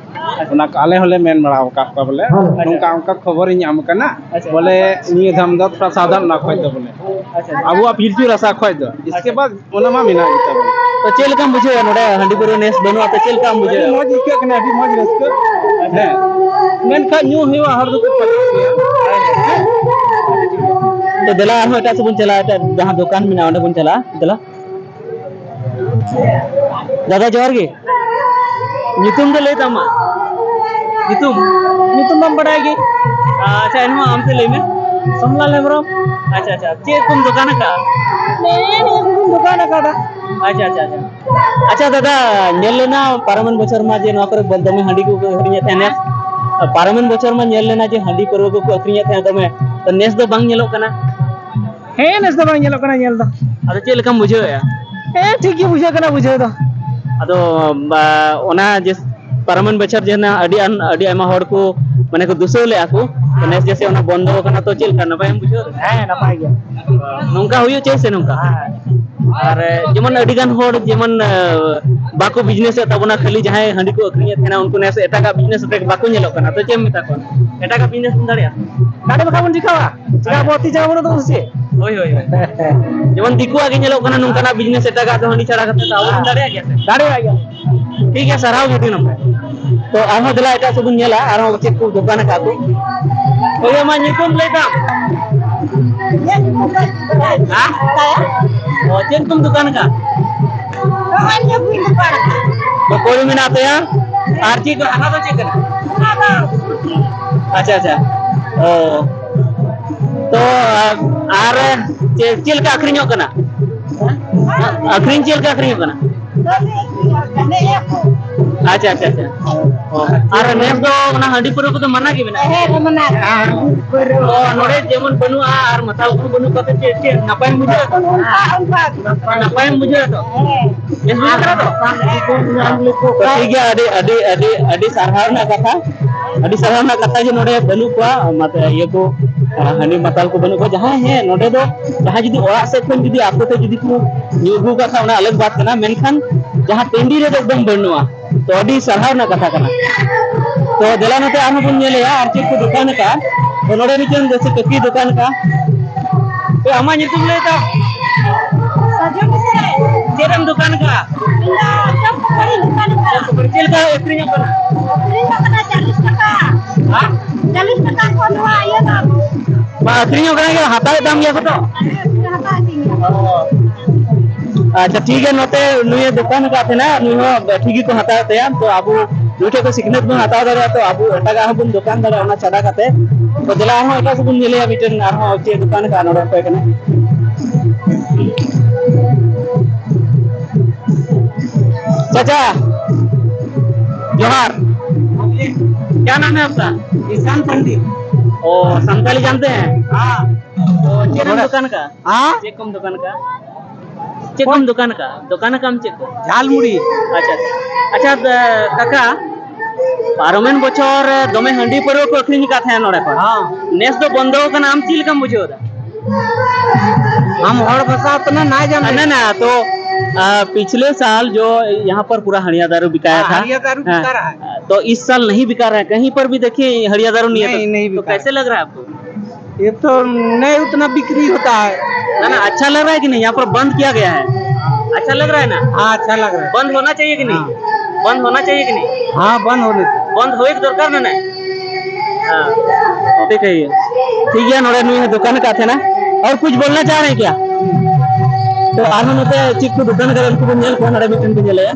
ᱟᱪᱪᱷᱟ᱾ ᱚᱱᱟ ᱠᱚ ᱟᱞᱮ ᱦᱚᱸᱞᱮ ᱢᱮᱱ ᱵᱟᱲᱟ ᱟᱠᱟᱫ ᱠᱚᱣᱟ ᱵᱚᱞᱮ, ᱟᱪᱪᱷᱟ᱾ ᱱᱚᱝᱠᱟ ᱚᱱᱠᱟ ᱠᱷᱚᱵᱚᱨᱤᱧ ᱧᱟᱢ ᱠᱟᱱᱟ, ᱟᱪᱪᱷᱟ᱾ ᱵᱚᱞᱮ ᱱᱤᱭᱟᱹ ᱫᱷᱟᱢ ᱫᱚ ᱛᱷᱚᱲᱟ ᱥᱟᱵᱫᱷᱟᱱ ᱚᱱᱟ ᱠᱷᱚᱡ ᱫᱚ ᱵᱚᱞᱮ᱾ ᱟᱪᱪᱷᱟ᱾ ᱟᱵᱚᱣᱟᱜ ᱯᱤᱞᱪᱩ ᱨᱟᱥᱟ ᱠᱷᱚᱡ ᱫᱚ᱾ ᱤᱥᱠᱮ ᱟᱪᱪᱷᱟ᱾ ᱵᱟᱫ ᱚᱱᱟ ᱢᱟ ᱢᱮᱱᱟᱜ ᱜᱮ ᱛᱟᱵᱚᱱ᱾ ᱛᱚ ᱪᱮᱫ ᱞᱮᱠᱟᱢ ᱵᱩᱡᱷᱟᱹᱣᱟ ᱱᱚᱰᱮ ᱦᱟᱺᱰᱤ ᱯᱟᱹᱣᱨᱟᱹ ᱱᱮᱥ ᱵᱟᱹᱱᱩᱜᱼᱟ, ᱛᱚ ᱪᱮᱫ ᱞᱮᱠᱟᱢ ᱟᱹᱰᱤ ᱵᱩᱡᱷᱟᱹᱣᱟ? ᱢᱚᱡᱽ ᱟᱹᱭᱠᱟᱹᱜ ᱠᱟᱱᱟ, ᱟᱹᱰᱤ ᱢᱚᱡᱽ ᱨᱟᱹᱥᱠᱟᱹ᱾ ᱦᱮᱸ᱾ ᱢᱮᱱᱠᱷᱟᱱ ᱧᱩ ᱦᱩᱭᱩᱜᱼᱟ, ᱦᱚᱲ ᱫᱚᱠᱚ ᱯᱟᱹᱪᱟᱜ ᱜᱮᱭᱟ᱾ ᱛᱚ ᱫᱮᱞᱟ ᱟᱨᱦᱚᱸ ᱮᱴᱟᱜ ᱥᱮᱫ ᱵᱚᱱ ᱪᱟᱞᱟᱜᱼᱟ, ᱮᱴᱟᱜ ᱡᱟᱦᱟᱸ ᱫᱚᱠᱟᱱ ᱢᱮᱱᱟᱜᱼᱟ ᱚᱸᱰᱮ ᱵᱚᱱ ᱪᱟᱞᱟᱜᱼᱟ᱾ ᱫᱮᱞᱟ᱾ ᱫᱟᱫᱟ ᱡᱚᱦᱟᱨ ᱜᱮ᱾ ᱧᱩᱛᱩᱢ ᱫᱚ ᱞᱟᱹᱭ ᱛᱟᱢ ᱢᱟ᱾ ᱧᱩᱛᱩᱢ? ᱧᱩᱛᱩᱢ ᱢᱟᱢ ᱵᱟᱰᱟᱭ ᱜᱮ᱾ ᱟᱪᱪᱷᱟ, ᱮᱱᱦᱚᱸ ᱟᱢ ᱛᱮ ᱞᱟᱹᱭ ᱢᱮ᱾ ᱥᱳᱢᱞᱟᱞ ᱦᱮᱢᱵᱨᱚᱢ᱾ ᱟᱪᱪᱷᱟ, ᱟᱪᱪᱷᱟ, ᱪᱮᱫ ᱠᱚᱢ ᱫᱚᱠᱟᱱ ᱟᱠᱟᱫᱼᱟ? ᱱᱮᱜᱼᱮ ᱱᱤᱭᱟᱹ ᱠᱚᱜᱮᱧ ᱫᱚᱠᱟᱱ ᱟᱠᱟᱫᱟ᱾ ᱟᱪᱪᱷᱟ, ᱟᱪᱪᱷᱟ, ᱟᱪᱪᱷᱟ᱾ ᱟᱪᱪᱷᱟ ᱫᱟᱫᱟ, ᱧᱮᱞ ᱞᱮᱱᱟ ᱯᱟᱨᱚᱢᱮᱱ ᱵᱚᱪᱷᱚᱨ ᱢᱟ ᱡᱮ ᱱᱚᱣᱟ ᱠᱚᱨᱮ ᱫᱚᱢᱮ ᱦᱟᱺᱰᱤ ᱠᱚᱠᱚ ᱟᱹᱠᱷᱨᱤᱧᱮᱫ ᱛᱟᱦᱮᱸ᱾ ᱱᱮᱥ, ᱯᱟᱨᱚᱢᱮᱱ ᱵᱚᱪᱷᱚᱨ ᱢᱟ ᱧᱮᱞ ᱞᱮᱱᱟ ᱡᱮ ᱦᱟᱺᱰᱤ ᱯᱟᱹᱨᱣᱟᱹ ᱠᱚᱠᱚ ᱟᱹᱠᱷᱨᱤᱧᱮᱫ ᱛᱟᱦᱮᱸ ᱫᱚᱢᱮ, ᱛᱚ ᱱᱮᱥ ᱫᱚ ᱵᱟᱝ ᱧᱮᱞᱚᱜ ᱠᱟᱱᱟ᱾ ᱦᱮᱸ, ᱱᱮᱥ ᱫᱚ ᱵᱟᱝ ᱧᱮᱞᱚᱜ ᱠᱟᱱᱟ ᱧᱮᱞ ᱫᱚ᱾ ᱟᱫᱚ ᱪᱮᱫ ᱞᱮᱠᱟᱢ ᱵᱩᱡᱷᱟᱹᱣᱮᱫᱼᱟ? ᱦᱮᱸ, ᱴᱷᱤᱠ ᱜᱮ ᱵᱩᱡᱷᱟᱹᱜ ᱠᱟᱱᱟ ᱵᱩᱡᱷᱟᱹᱣ ᱫᱚ᱾ ᱟᱫᱚ, ᱵᱟ, ᱚᱱᱟ ᱡᱮ ᱯᱟᱨᱚᱢᱮᱱ ᱵᱚᱪᱷᱚᱨ ᱡᱮ ᱱᱟ ᱟᱹᱰᱤ ᱟᱱ-, ᱟᱹᱰᱤ ᱟᱭᱢᱟ ᱦᱚᱲ ᱠᱚ, ᱢᱟᱱᱮ, ᱠᱚ ᱫᱩᱥᱟᱹᱣ ᱞᱮᱫᱼᱟ ᱠᱚ, ᱛᱚ ᱱᱮᱥ ᱡᱮᱥᱮ ᱚᱱᱟ ᱵᱚᱱᱫᱚ ᱟᱠᱟᱱᱟ, ᱛᱚ ᱪᱮᱫ ᱞᱮᱠᱟ ᱱᱟᱯᱟᱭᱮᱢ ᱵᱩᱡᱷᱟᱹᱣ ᱮᱫᱟ? ᱦᱮᱸ, ᱱᱟᱯᱟᱭ ᱜᱮ᱾ ᱱᱚᱝᱠᱟ ᱦᱩᱭᱩᱜ ᱪᱟᱹᱭ ᱥᱮ ᱱᱚᱝᱠᱟ? ᱦᱮᱸ᱾ ᱟᱨ, ᱮ, ᱡᱮᱢᱚᱱ ᱟᱹᱰᱤ ᱜᱟᱱ ᱦᱚᱲ ᱡᱮᱢᱚᱱ, ᱮ, ᱵᱟᱠᱚ ᱵᱤᱡᱽᱱᱮᱥ ᱮᱫ ᱛᱟᱵᱚᱱᱟ, ᱠᱷᱟᱹᱞᱤ ᱡᱟᱦᱟᱸᱭ ᱦᱟᱺᱰᱤ ᱠᱚ ᱟᱹᱠᱷᱨᱤᱧᱮᱫ ᱛᱟᱦᱮᱱᱟ ᱩᱱᱠᱩ ᱱᱮᱥ ᱮᱴᱟᱜᱟᱜ ᱵᱤᱡᱽᱱᱮᱥ ᱨᱮ ᱵᱟᱠᱚ ᱧᱮᱞᱚᱜ ᱠᱟᱱᱟ, ᱛᱚ ᱪᱮᱫ ᱮᱢ ᱢᱮᱛᱟ ᱠᱚᱣᱟ? ᱮᱴᱟᱜᱟᱜ ᱵᱤᱡᱽᱱᱮᱥ ᱮᱢ ᱫᱟᱲᱮᱭᱟᱜᱼᱟ? ᱫᱟᱲᱮ ᱵᱟᱠᱷᱟᱱ ᱵᱚᱱ ᱪᱤᱠᱟᱹᱣᱟ? ᱪᱮᱫᱟᱜ ᱟᱵᱚᱣᱟᱜ ᱛᱤ ᱡᱟᱸᱜᱟ ᱵᱟᱹᱱᱩᱜ ᱛᱟᱵᱚᱱᱟ ᱥᱮ ᱪᱮᱫ? ᱦᱳᱭ, ᱦᱳᱭ, ᱦᱳᱭ᱾ ᱡᱮᱢᱚᱱ ᱫᱤᱠᱩᱣᱟᱜ ᱜᱮ ᱧᱮᱞᱚᱜ ᱠᱟᱱᱟ ᱱᱚᱝᱠᱟᱱᱟᱜ ᱵᱤᱡᱽᱱᱮᱥ ᱮᱴᱟᱜᱟᱜ ᱫᱚ ᱦᱟᱺᱰᱤ ᱪᱷᱟᱲᱟ ᱠᱟᱛᱮ ᱫᱚ ᱟᱵᱚ ᱵᱚᱱ ᱫᱟᱲᱮᱭᱟᱜ ᱜᱮᱭᱟ ᱥᱮ? ᱫᱟᱲᱮᱭᱟᱜ ᱜᱮᱭᱟ᱾ ᱴᱷᱤᱠ ᱜᱮᱭᱟ, ᱥᱟᱨᱦᱟᱣ ᱜᱮ, ᱟᱹᱰᱤ ᱱᱟᱯᱟᱭ᱾ ᱛᱚ ᱟᱨᱦᱚᱸ ᱫᱮᱞᱟ ᱮᱴᱟᱜ ᱥᱮᱫ ᱵᱚᱱ ᱧᱮᱞᱟ, ᱟᱨᱦᱚᱸ ᱪᱮᱫ ᱠᱚ ᱫᱚᱠᱟᱱ ᱟᱠᱟᱫ ᱠᱚ᱾ ᱦᱳᱭ, ᱟᱢᱟᱜ ᱧᱩᱛᱩᱢ ᱞᱟᱹᱭ ᱛᱟᱢ? ᱦᱮᱸ? ᱚ, ᱪᱮᱫ ᱠᱚᱢ ᱫᱚᱠᱟᱱ ᱟᱠᱟᱫ? ᱱᱚᱜᱼᱚᱭ ᱱᱤᱭᱟᱹ ᱠᱚᱧ ᱫᱚᱠᱟᱱ ᱟᱠᱟᱫ᱾ ᱚᱠᱚᱭ ᱢᱮᱱᱟᱜ ᱛᱟᱭᱟ? ᱟᱨ ᱪᱮᱫ ᱠᱚ, ᱦᱟᱱᱟ ᱫᱚ ᱪᱮᱫ ᱠᱟᱱᱟ? ᱚᱱᱟ ᱫᱚ ᱥᱩᱡᱤ᱾ ᱟᱪᱪᱷᱟ, ᱟᱪᱪᱷᱟ᱾ ᱚ᱾ ᱛᱚ, ᱟᱨ ᱪᱮᱫ, ᱪᱮᱫ ᱞᱮᱠᱟ ᱟᱹᱠᱷᱨᱤᱧᱚᱜ ᱠᱟᱱᱟ? ᱟᱹᱠᱷᱨᱤᱧ ᱪᱮᱫ ᱞᱮᱠᱟ ᱟᱹᱠᱷᱨᱤᱧᱚᱜ ᱠᱟᱱᱟ? ᱟᱪᱪᱷᱟ, ᱟᱪᱪᱷᱟ, ᱟᱪᱪᱷᱟ᱾ ᱚ᱾ ᱟᱨ ᱱᱮᱥ ᱫᱚ ᱚᱱᱟ ᱦᱟᱺᱰᱤ ᱯᱟᱹᱣᱨᱟᱹ ᱠᱚᱫᱚ ᱢᱟᱱᱟ ᱜᱮ ᱢᱮᱱᱟᱜᱼᱟ? ᱦᱮᱸ, ᱢᱟᱱᱟ ᱜᱮ᱾ ᱚ, ᱱᱚᱰᱮ ᱡᱮᱢᱚᱱ ᱵᱟᱹᱱᱩᱜᱼᱟ ᱟᱨ ᱢᱟᱛᱟᱞ ᱠᱚᱦᱚᱸ ᱵᱟᱹᱱᱩᱜ ᱠᱚᱣᱟ, ᱛᱚ ᱪᱮᱫ, ᱪᱮᱫ ᱱᱟᱯᱟᱭᱮᱢ ᱵᱩᱡᱷᱟᱹᱣᱟ ᱛᱚ? ᱚᱱᱠᱟ, ᱚᱱᱠᱟ᱾ ᱱᱟᱯᱟᱭᱮᱢ ᱵᱩᱡᱷᱟᱹᱣᱟ ᱛᱚ? ᱦᱮᱸ᱾ ᱵᱮᱥ ᱵᱩᱡᱷᱟᱹᱜ ᱠᱟᱱᱟ ᱛᱚ? ᱛᱚ ᱴᱷᱤᱠ ᱜᱮᱭᱟ, ᱟᱹᱰᱤ, ᱟᱹᱰᱤ, ᱟᱹᱰᱤ, ᱟᱹᱰᱤ ᱥᱟᱨᱦᱟᱣ ᱨᱮᱱᱟᱜ ᱠᱟᱛᱷᱟ, ᱟᱹᱰᱤ ᱥᱟᱨᱦᱟᱣ ᱨᱮᱱᱟᱜ ᱠᱟᱛᱷᱟ ᱡᱮ ᱱᱚᱰᱮ ᱵᱟᱹᱱᱩᱜ ᱠᱚᱣᱟ, ᱢᱟᱛ-, ᱤᱭᱟᱹ ᱠᱚ, ᱟᱨ ᱦᱟᱺᱰᱤ ᱢᱟᱛᱟᱞ ᱠᱚ ᱵᱟᱹᱱᱩᱜ ᱠᱚᱣᱟ᱾ ᱡᱟᱦᱟᱸᱭ, ᱦᱮᱸ, ᱱᱚᱰᱮ ᱫᱚ ᱡᱟᱦᱟᱸᱭ ᱡᱩᱫᱤ ᱚᱲᱟᱜ ᱥᱮᱫ ᱠᱷᱚᱱ ᱡᱩᱫᱤ ᱟᱠᱚ ᱛᱮ ᱡᱩᱫᱤ ᱠᱚ ᱧᱩ ᱟᱹᱜᱩ ᱠᱟᱜ ᱠᱷᱟᱱ, ᱚᱱᱟ ᱟᱞᱟᱜᱽ ᱵᱟᱛ ᱠᱟᱱᱟ, ᱢᱮᱱᱠᱷᱟᱱ ᱡᱟᱦᱟᱸ ᱴᱟᱺᱰᱤ ᱨᱮᱫᱚ ᱮᱠᱫᱚᱢ ᱵᱟᱹᱱᱩᱜᱼᱟ᱾ ᱛᱚ ᱟᱹᱰᱤ ᱥᱟᱨᱦᱟᱣ ᱨᱮᱱᱟᱜ ᱠᱟᱛᱷᱟ ᱠᱟᱱᱟ᱾ ᱛᱚ ᱫᱮᱞᱟ ᱱᱚᱛᱮ ᱟᱨᱦᱚᱸ ᱵᱚᱱ ᱧᱮᱞᱮᱭᱟ ᱟᱨ ᱪᱮᱫ ᱠᱚ ᱫᱚᱠᱟᱱ ᱟᱠᱟᱫᱼᱟ᱾ ᱛᱚ ᱱᱚᱰᱮ ᱢᱤᱫᱴᱮᱱ ᱡᱮᱭᱥᱮ ᱠᱟᱹᱠᱤ ᱫᱚᱠᱟᱱ ᱟᱠᱟᱫᱼᱟ᱾ ᱛᱚ ᱟᱢᱟᱜ ᱧᱩᱛᱩᱢ ᱞᱟᱹᱭ ᱛᱟᱢ? ᱥᱟᱨᱡᱚᱢ ᱥᱚᱨᱮᱱ᱾ ᱪᱮᱫ ᱮᱢ ᱫᱚᱠᱟᱱ ᱟᱠᱟᱫᱼᱟ? ᱤᱧ ᱫᱚ ᱪᱚᱯ ᱯᱚᱠᱚᱲᱤᱧ ᱫᱚᱠᱟᱱ ᱟᱠᱟᱫᱼᱟ᱾ ᱪᱮᱫ ᱞᱮᱠᱟ ᱟᱹᱠᱷᱨᱤᱧᱚᱜ ᱠᱟᱱᱟ? ᱟᱹᱠᱷᱨᱤᱧᱚᱜ ᱠᱟᱱᱟ ᱪᱟᱞᱤᱥ ᱴᱟᱠᱟ᱾ ᱦᱮᱸ? ᱪᱟᱞᱤᱥ ᱴᱟᱠᱟ ᱠᱷᱚᱱ ᱱᱚᱣᱟ ᱤᱭᱟᱹ ᱫᱚ᱾ ᱵᱟ, ᱟᱹᱠᱷᱨᱤᱧᱚᱜ ᱠᱟᱱ ᱜᱮᱭᱟ, ᱦᱟᱛᱟᱣᱮᱫ ᱛᱟᱢ ᱜᱮᱭᱟ ᱠᱚ ᱛᱚ? ᱦᱮᱸ, ᱦᱟᱛᱟᱣᱮᱫ ᱛᱤᱧ ᱜᱮᱭᱟ᱾ ᱚ᱾ ᱟᱪᱪᱷᱟ, ᱴᱷᱤᱠ ᱜᱮᱭᱟ, ᱱᱚᱛᱮ ᱱᱩᱭᱮ ᱫᱚᱠᱟᱱ ᱟᱠᱟᱫ ᱛᱟᱦᱮᱱᱟ, ᱱᱩᱭ ᱦᱚᱸ ᱴᱷᱤᱠ ᱜᱮᱠᱚ ᱦᱟᱛᱟᱣᱮᱫ ᱛᱟᱭᱟ᱾ ᱛᱚ ᱟᱵᱚ ᱱᱩᱭ ᱴᱷᱮᱱ ᱠᱷᱚᱱ ᱥᱤᱠᱷᱱᱟᱹᱛ ᱵᱚᱱ ᱦᱟᱛᱟᱣ ᱫᱟᱲᱮᱭᱟᱜᱼᱟ, ᱛᱚ ᱟᱵᱚ ᱮᱴᱟᱜᱟᱜ ᱦᱚᱸᱵᱚᱱ ᱫᱚᱠᱟᱱ ᱫᱟᱲᱮᱭᱟᱜᱼᱟ᱾ ᱚᱱᱟ ᱪᱷᱟᱰᱟ ᱠᱟᱛᱮ, ᱛᱚ ᱫᱮᱞᱟ ᱟᱨᱦᱚᱸ ᱮᱴᱟᱜ ᱥᱮᱫ ᱵᱚᱱ ᱧᱮᱞᱮᱭᱟ, ᱢᱤᱫᱴᱮᱱ ᱟᱨᱦᱚᱸ ᱪᱮᱫ ᱫᱚᱠᱟᱱ ᱟᱠᱟᱫ ᱱᱚᱰᱮ, ᱚᱠᱚᱭ ᱠᱟᱱᱟᱭ? ᱟᱪᱪᱷᱟ, ᱡᱚᱦᱟᱨ᱾ क्या नाम है आपका? ईशान पंडित। ओ, संताली जानते हैं? हाँ। तो ᱪᱮᱫ ᱮᱢ ᱫᱚᱠᱟᱱ ᱠᱟᱜᱼᱟ? ᱦᱮᱸ? ᱪᱮᱫ ᱠᱚᱢ ᱫᱚᱠᱟᱱ ᱠᱟᱜᱼᱟ? ᱪᱮᱫ ᱠᱚᱢ ᱫᱚᱠᱟᱱ ᱠᱟᱜᱼᱟ? ᱫᱚᱠᱟᱱ ᱠᱟᱜᱼᱟᱢ ᱪᱮᱫ ᱠᱚ? ᱡᱷᱟᱞᱢᱩᱲᱤ᱾ ᱟᱪᱪᱷᱟ, ᱟᱪᱪᱷᱟ᱾ ᱟᱪᱪᱷᱟ, ᱫᱟ-, ᱠᱟᱠᱟ, ᱯᱟᱨᱚᱢᱮᱱ ᱵᱚᱪᱷᱚᱨ ᱫᱚᱢᱮ ᱦᱟᱺᱰᱤ ᱯᱟᱹᱨᱣᱟᱹ ᱠᱚ ᱟᱹᱠᱷᱨᱤᱧ ᱟᱠᱟᱫ ᱛᱟᱦᱮᱸᱱᱟ ᱱᱚᱰᱮ ᱠᱷᱚᱱ᱾ ᱦᱮᱸ᱾ ᱱᱮᱥ ᱫᱚ ᱵᱚᱱᱫᱚ ᱟᱠᱟᱱᱟ, ᱟᱢ ᱪᱮᱫ ᱞᱮᱠᱟᱢ ᱵᱩᱡᱷᱟᱹᱣ ᱮᱫᱟ? हम हर भाषा उतना ना जाने। हाँ, ना, ना, तो, आ, पिछले साल जो यहाँ पर पूरा हड़िया दारू बिकाया हाँ, था, हड़िया दारू हाँ, बिका रहा है। तो इस साल नहीं बिका रहा है, कहीं पर भी देखिए हड़िया दारू नहीं है, नहीं, तो, नहीं तो बिका कैसे रहा है। लग रहा है आपको? ये तो नहीं उतना बिक्री होता है। ना, ना, अच्छा लग रहा है कि नहीं? यहाँ पर बंद किया गया है, अच्छा लग रहा है ना? हाँ, अच्छा लग रहा है। बंद होना चाहिए कि नहीं? हाँ। बंद होना चाहिए कि नहीं? हाँ, बंद होने चाहिए। बंद होए के दरकार ना, ना? हाँ, ठीक है, ये। ठीक है, ᱱᱚᱰᱮ ᱱᱩᱭ ᱦᱚᱸ ᱫᱚᱠᱟᱱ ᱟᱠᱟᱫ ᱛᱟᱦᱮᱱᱟ᱾ और कुछ बोलना चाह रहे हैं क्या? तो ᱟᱨᱦᱚᱸ ᱱᱚᱛᱮ ᱪᱮᱫ ᱠᱚ ᱫᱚᱠᱟᱱ ᱠᱟᱫᱟ, ᱩᱱᱠᱩ ᱵᱚᱱ ᱧᱮᱞ ᱠᱚᱣᱟ, ᱱᱚᱰᱮ ᱢᱤᱫᱴᱮᱱ ᱠᱚ ᱧᱮᱞᱮᱭᱟ᱾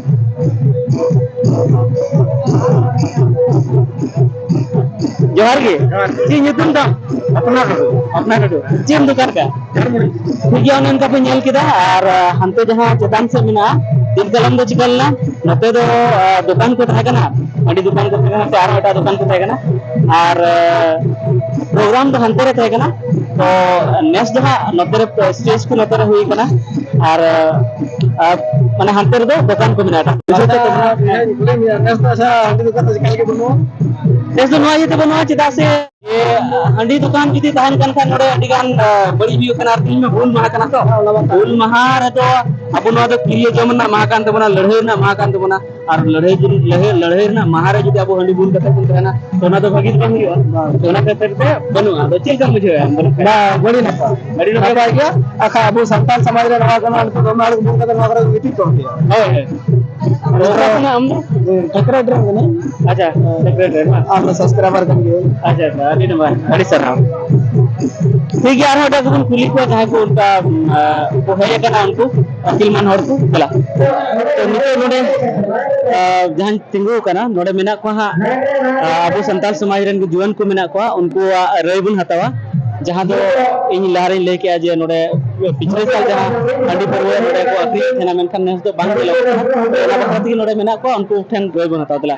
ᱡᱚᱦᱟᱨ ᱜᱮ᱾ ᱡᱚᱦᱟᱨ ᱜᱮ᱾ ᱪᱮᱫ ᱧᱩᱛᱩᱢ ᱛᱟᱢ? ᱟᱯᱱᱟᱨ ᱴᱩᱰᱩ᱾ ᱟᱯᱱᱟᱨ ᱴᱩᱰᱩ᱾ ᱪᱮᱫ ᱮᱢ ᱫᱚᱠᱟᱱ ᱠᱟᱜᱼᱟ? ᱡᱷᱟᱞᱢᱩᱲᱤ᱾ ᱴᱷᱤᱠ ᱜᱮᱭᱟ, ᱚᱱᱮ ᱚᱱᱠᱟ ᱯᱮ ᱧᱮᱞ ᱠᱮᱫᱟ᱾ ᱟᱨ, ᱟ, ᱦᱟᱱᱛᱮ ᱡᱟᱦᱟᱸ ᱪᱮᱛᱟᱱ ᱥᱮᱫ ᱢᱮᱱᱟᱜᱼᱟ, ᱫᱤᱱ ᱠᱟᱞᱚᱢ ᱫᱚ ᱪᱤᱠᱟ ᱞᱮᱱᱟ? ᱱᱚᱛᱮ ᱫᱚ, ᱟ, ᱫᱚᱠᱟᱱ ᱠᱚ ᱛᱟᱦᱮᱸ ᱠᱟᱱᱟ, ᱦᱟᱺᱰᱤ ᱫᱚᱠᱟᱱ ᱠᱚ ᱛᱟᱦᱮᱸ ᱠᱟᱱᱟ, ᱥᱮ ᱟᱨᱦᱚᱸ ᱮᱴᱟᱜ ᱫᱚᱠᱟᱱ ᱠᱚ ᱛᱟᱦᱮᱸ ᱠᱟᱱᱟ᱾ ᱟᱨ, ᱟ, ᱯᱨᱳᱜᱨᱟᱢ ᱫᱚ ᱦᱟᱱᱛᱮ ᱨᱮ ᱛᱟᱦᱮᱸ ᱠᱟᱱᱟ᱾ ᱛᱚ ᱱᱮᱥ ᱫᱚ ᱦᱟᱸᱜ ᱱᱚᱛᱮ ᱨᱮ, ᱥᱴᱮᱡᱽ ᱠᱚ ᱱᱚᱛᱮ ᱨᱮ ᱦᱩᱭ ᱠᱟᱱᱟ᱾ ᱟᱨ, ᱟ, ᱢᱟᱱᱮ ᱦᱟᱱᱛᱮ ᱨᱮᱫᱚ ᱫᱚᱠᱟᱱ ᱠᱚ ᱢᱮᱱᱟᱜᱼᱟ᱾ ᱵᱩᱡᱷᱟᱹᱣ ᱛᱚ? ᱟᱪᱪᱷᱟ, ᱱᱮᱥ ᱫᱚ ᱟᱪᱪᱷᱟ ᱦᱟᱺᱰᱤ ᱫᱚᱠᱟᱱ ᱫᱚ ᱮᱠᱟᱞ ᱜᱮ ᱵᱟᱹᱱᱩᱜᱼᱟ? ᱱᱮᱥ ᱫᱚ ᱱᱚᱣᱟ ᱤᱭᱟᱹᱛᱮ ᱵᱟᱹᱱᱩᱜᱼᱟ, ᱪᱮᱫᱟᱜ ᱥᱮ ᱡᱮ, ᱦᱟᱺᱰᱤ ᱫᱚᱠᱟᱱ ᱡᱩᱫᱤ ᱛᱟᱦᱮᱱ ᱠᱟᱱ ᱠᱷᱟᱱ, ᱱᱚᱰᱮ ᱟᱹᱰᱤ ᱜᱟᱱ, ᱟ, ᱵᱟᱹᱲᱤᱡ ᱦᱩᱭᱩᱜ ᱠᱟᱱᱟ᱾ ᱟᱨ ᱛᱮᱦᱮᱧ ᱢᱟ ᱦᱩᱞ ᱢᱟᱦᱟ ᱠᱟᱱᱟ ᱛᱚ᱾ ᱦᱩᱞ ᱢᱟᱦᱟ ᱨᱮᱫᱚ ᱟᱵᱚ ᱱᱚᱣᱟ ᱫᱚ ᱠᱤᱨᱭᱟᱹ ᱡᱚᱢ ᱨᱮᱱᱟᱜ ᱢᱟᱦᱟ ᱠᱟᱱ ᱛᱟᱵᱚᱱᱟ, ᱞᱟᱹᱲᱦᱟᱹᱭ ᱨᱮᱱᱟᱜ ᱢᱟᱦᱟ ᱠᱟᱱ ᱛᱟᱵᱚᱱᱟ᱾ ᱟᱨ ᱞᱟᱹᱲᱦᱟᱹᱭ ᱡᱩᱫᱤ, ᱞᱟᱹᱲᱦᱟᱹᱭ, ᱞᱟᱹᱲᱦᱟᱹᱭ ᱨᱮᱱᱟᱜ ᱢᱟᱦᱟ ᱨᱮ ᱡᱩᱫᱤ ᱟᱵᱚ ᱦᱟᱺᱰᱤ ᱵᱩᱞ ᱠᱟᱛᱮ ᱵᱚᱱ ᱛᱟᱦᱮᱱᱟ, ᱛᱚ ᱚᱱᱟ ᱫᱚ ᱵᱷᱟᱹᱜᱤ ᱫᱚ ᱵᱟᱝ ᱦᱩᱭᱩᱜᱼᱟ᱾ ᱵᱟᱝ᱾ ᱛᱚ ᱚᱱᱟ ᱠᱷᱟᱹᱛᱤᱨ ᱛᱮ ᱵᱟᱹᱱᱩᱜᱼᱟ᱾ ᱟᱫᱚ ᱪᱮᱫ ᱞᱮᱠᱟᱢ ᱵᱩᱡᱷᱟᱹᱣᱟ ᱟᱢ? ᱵᱟᱹᱱᱩᱜ ᱠᱷᱟᱱ? ᱵᱟᱝ, ᱟᱹᱰᱤ ᱱᱟᱯᱟᱭ᱾ ᱟᱹᱰᱤ ᱱᱟᱯᱟᱭ᱾ ᱱᱟᱯᱟᱭ ᱜᱮᱭᱟ᱾ ᱟᱠᱷᱟᱡ ᱟᱵᱚ ᱥᱟᱱᱛᱟᱲ ᱥᱚᱢᱟᱡᱽ ᱨᱮ ᱱᱚᱣᱟ ᱠᱟᱱᱟ, ᱱᱤᱛᱚᱜ ᱫᱚ ᱚᱱᱟ ᱜᱤᱛᱤᱡ ᱠᱚᱜ ᱜᱮᱭᱟ᱾ ᱦᱳᱭ, ᱦᱳᱭ᱾ ᱚᱠᱟ ᱠᱷᱚᱱᱟᱜ ᱟᱢ ᱫᱚ? ᱦᱮᱸ, ᱴᱷᱟᱠᱨᱟ ᱰᱨᱮᱱ ᱠᱟᱹᱱᱟᱹᱧ᱾ ᱟᱪᱪᱷᱟ, ᱦᱮᱸ᱾ ᱴᱷᱟᱠᱨᱟ ᱰᱨᱮᱱ ᱵᱟᱝ? ᱟᱢ ᱫᱚ subscriber ᱠᱟᱱ ᱜᱤᱭᱟᱹᱧ᱾ ᱟᱪᱪᱷᱟ, ᱟᱪᱪᱷᱟ, ᱟᱹᱰᱤ ᱱᱟᱯᱟᱭ, ᱟᱹᱰᱤ ᱥᱟᱨᱦᱟᱣ᱾ ᱴᱷᱤᱠ ᱜᱮᱭᱟ, ᱟᱨᱦᱚᱸ ᱮᱴᱟᱜ ᱠᱚᱵᱚᱱ ᱠᱩᱞᱤ ᱠᱚᱣᱟ, ᱡᱟᱦᱟᱸᱭ ᱠᱚ ᱚᱱᱠᱟ, ᱟᱸ, ᱠᱚ ᱦᱮᱡ ᱟᱠᱟᱱᱟ, ᱩᱱᱠᱩ ᱟᱹᱠᱤᱞ ᱢᱟᱱ ᱦᱚᱲ ᱠᱚ᱾ ᱪᱟᱞᱟᱜ᱾ ᱛᱚ, ᱱᱤᱛᱚᱜ ᱱᱚᱰᱮ, ᱟᱸ, ᱡᱟᱦᱟᱸᱧ ᱛᱤᱸᱜᱩ ᱟᱠᱟᱱᱟ, ᱱᱚᱰᱮ ᱢᱮᱱᱟᱜ ᱠᱚᱣᱟ ᱦᱟᱸᱜ, ᱟᱸ, ᱟᱵᱚ ᱥᱟᱱᱛᱟᱲ ᱥᱚᱢᱟᱡᱽ ᱨᱮᱱ ᱡᱩᱣᱟᱹᱱ ᱠᱚ ᱢᱮᱱᱟᱜ ᱠᱚᱣᱟ, ᱩᱱᱠᱩᱣᱟᱜ ᱨᱟᱹᱭ ᱵᱚᱱ ᱦᱟᱛᱟᱣᱟ᱾ ᱡᱟᱦᱟᱸ ᱫᱚ ᱤᱧ ᱞᱟᱦᱟ ᱨᱤᱧ ᱞᱟᱹᱭ ᱠᱮᱜᱼᱟ ᱡᱮ ᱱᱚᱰᱮ ᱯᱤᱪᱷᱞᱮ ᱥᱟᱞ ᱡᱟᱦᱟᱸ ᱦᱟᱺᱰᱤ ᱯᱟᱹᱨᱣᱟᱹ ᱱᱚᱰᱮ ᱠᱚ ᱟᱹᱠᱷᱨᱤᱧᱮᱫ ᱛᱟᱦᱮᱱᱟ, ᱢᱮᱱᱠᱷᱟᱱ ᱱᱮᱥ ᱫᱚ ᱵᱟᱝ ᱧᱮᱞᱚᱜ ᱠᱟᱱᱟ᱾ ᱛᱚ, ᱚᱱᱟ ᱵᱟᱠᱷᱨᱟ ᱛᱮᱜᱮ ᱱᱚᱰᱮ ᱢᱮᱱᱟᱜ ᱠᱚᱣᱟ, ᱩᱱᱠᱩ ᱴᱷᱮᱱ ᱨᱟᱹᱭ ᱵᱚᱱ ᱦᱟᱛᱟᱣ᱾ ᱫᱮᱞᱟ᱾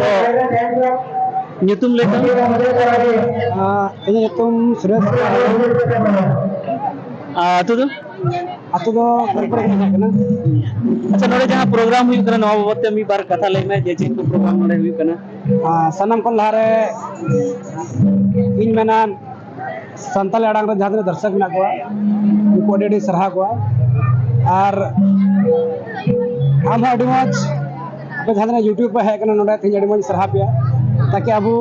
ᱛᱚ, ᱧᱩᱛᱩᱢ ᱞᱟᱹᱭ ᱛᱟᱢ? ᱟᱸ, ᱤᱧᱟᱹᱜ ᱧᱩᱛᱩᱢ ᱥᱩᱨᱮᱥ ᱦᱮᱢᱵᱨᱚᱢ᱾ ᱟᱨ ᱟᱹᱛᱩ ᱫᱚ? ᱟᱹᱛᱩ ᱫᱚ ᱠᱷᱚᱲᱯᱩᱨ ᱜᱮ ᱦᱩᱭᱩᱜ ᱠᱟᱱᱟ᱾ ᱟᱪᱪᱷᱟ, ᱱᱚᱰᱮ ᱡᱟᱦᱟᱸ ᱯᱨᱳᱜᱨᱟᱢ ᱦᱩᱭᱩᱜ ᱠᱟᱱᱟ, ᱱᱚᱣᱟ ᱵᱟᱵᱚᱫ ᱛᱮ ᱢᱤᱫ ᱵᱟᱨ ᱠᱟᱛᱷᱟ ᱞᱟᱹᱭ ᱢᱮ ᱡᱮ ᱪᱮᱫ ᱠᱚ ᱯᱨᱳᱜᱨᱟᱢ ᱱᱚᱰᱮ ᱦᱩᱭᱩᱜ ᱠᱟᱱᱟ? ᱟᱨ ᱥᱟᱱᱟᱢ ᱠᱷᱚᱱ ᱞᱟᱦᱟᱨᱮ ᱤᱧ ᱢᱮᱱᱟ, ᱥᱟᱱᱛᱟᱲᱤ ᱟᱲᱟᱝ ᱨᱮ ᱡᱟᱦᱟᱸ ᱛᱤᱱᱟᱹᱜ ᱫᱟᱨᱥᱚᱠ ᱢᱮᱱᱟᱜ ᱠᱚᱣᱟ, ᱩᱱᱠᱩ ᱟᱹᱰᱤ ᱟᱹᱰᱤ ᱥᱟᱨᱦᱟᱣ ᱠᱚᱣᱟ᱾ ᱟᱨ ᱟᱢ ᱦᱚᱸ ᱟᱹᱰᱤ ᱢᱚᱡᱽ, ᱟᱯᱮ ᱡᱟᱦᱟᱸ ᱛᱤᱱᱟᱹᱜ YouTube ᱯᱮ ᱦᱮᱡ ᱟᱠᱟᱱᱟ ᱱᱚᱰᱮ, ᱛᱮᱦᱮᱧ ᱟᱹᱰᱤ ᱢᱚᱡᱽ ᱥᱟᱨᱦᱟᱣ ᱯᱮᱭᱟ᱾ ᱛᱟᱠᱤ ᱟᱵᱚ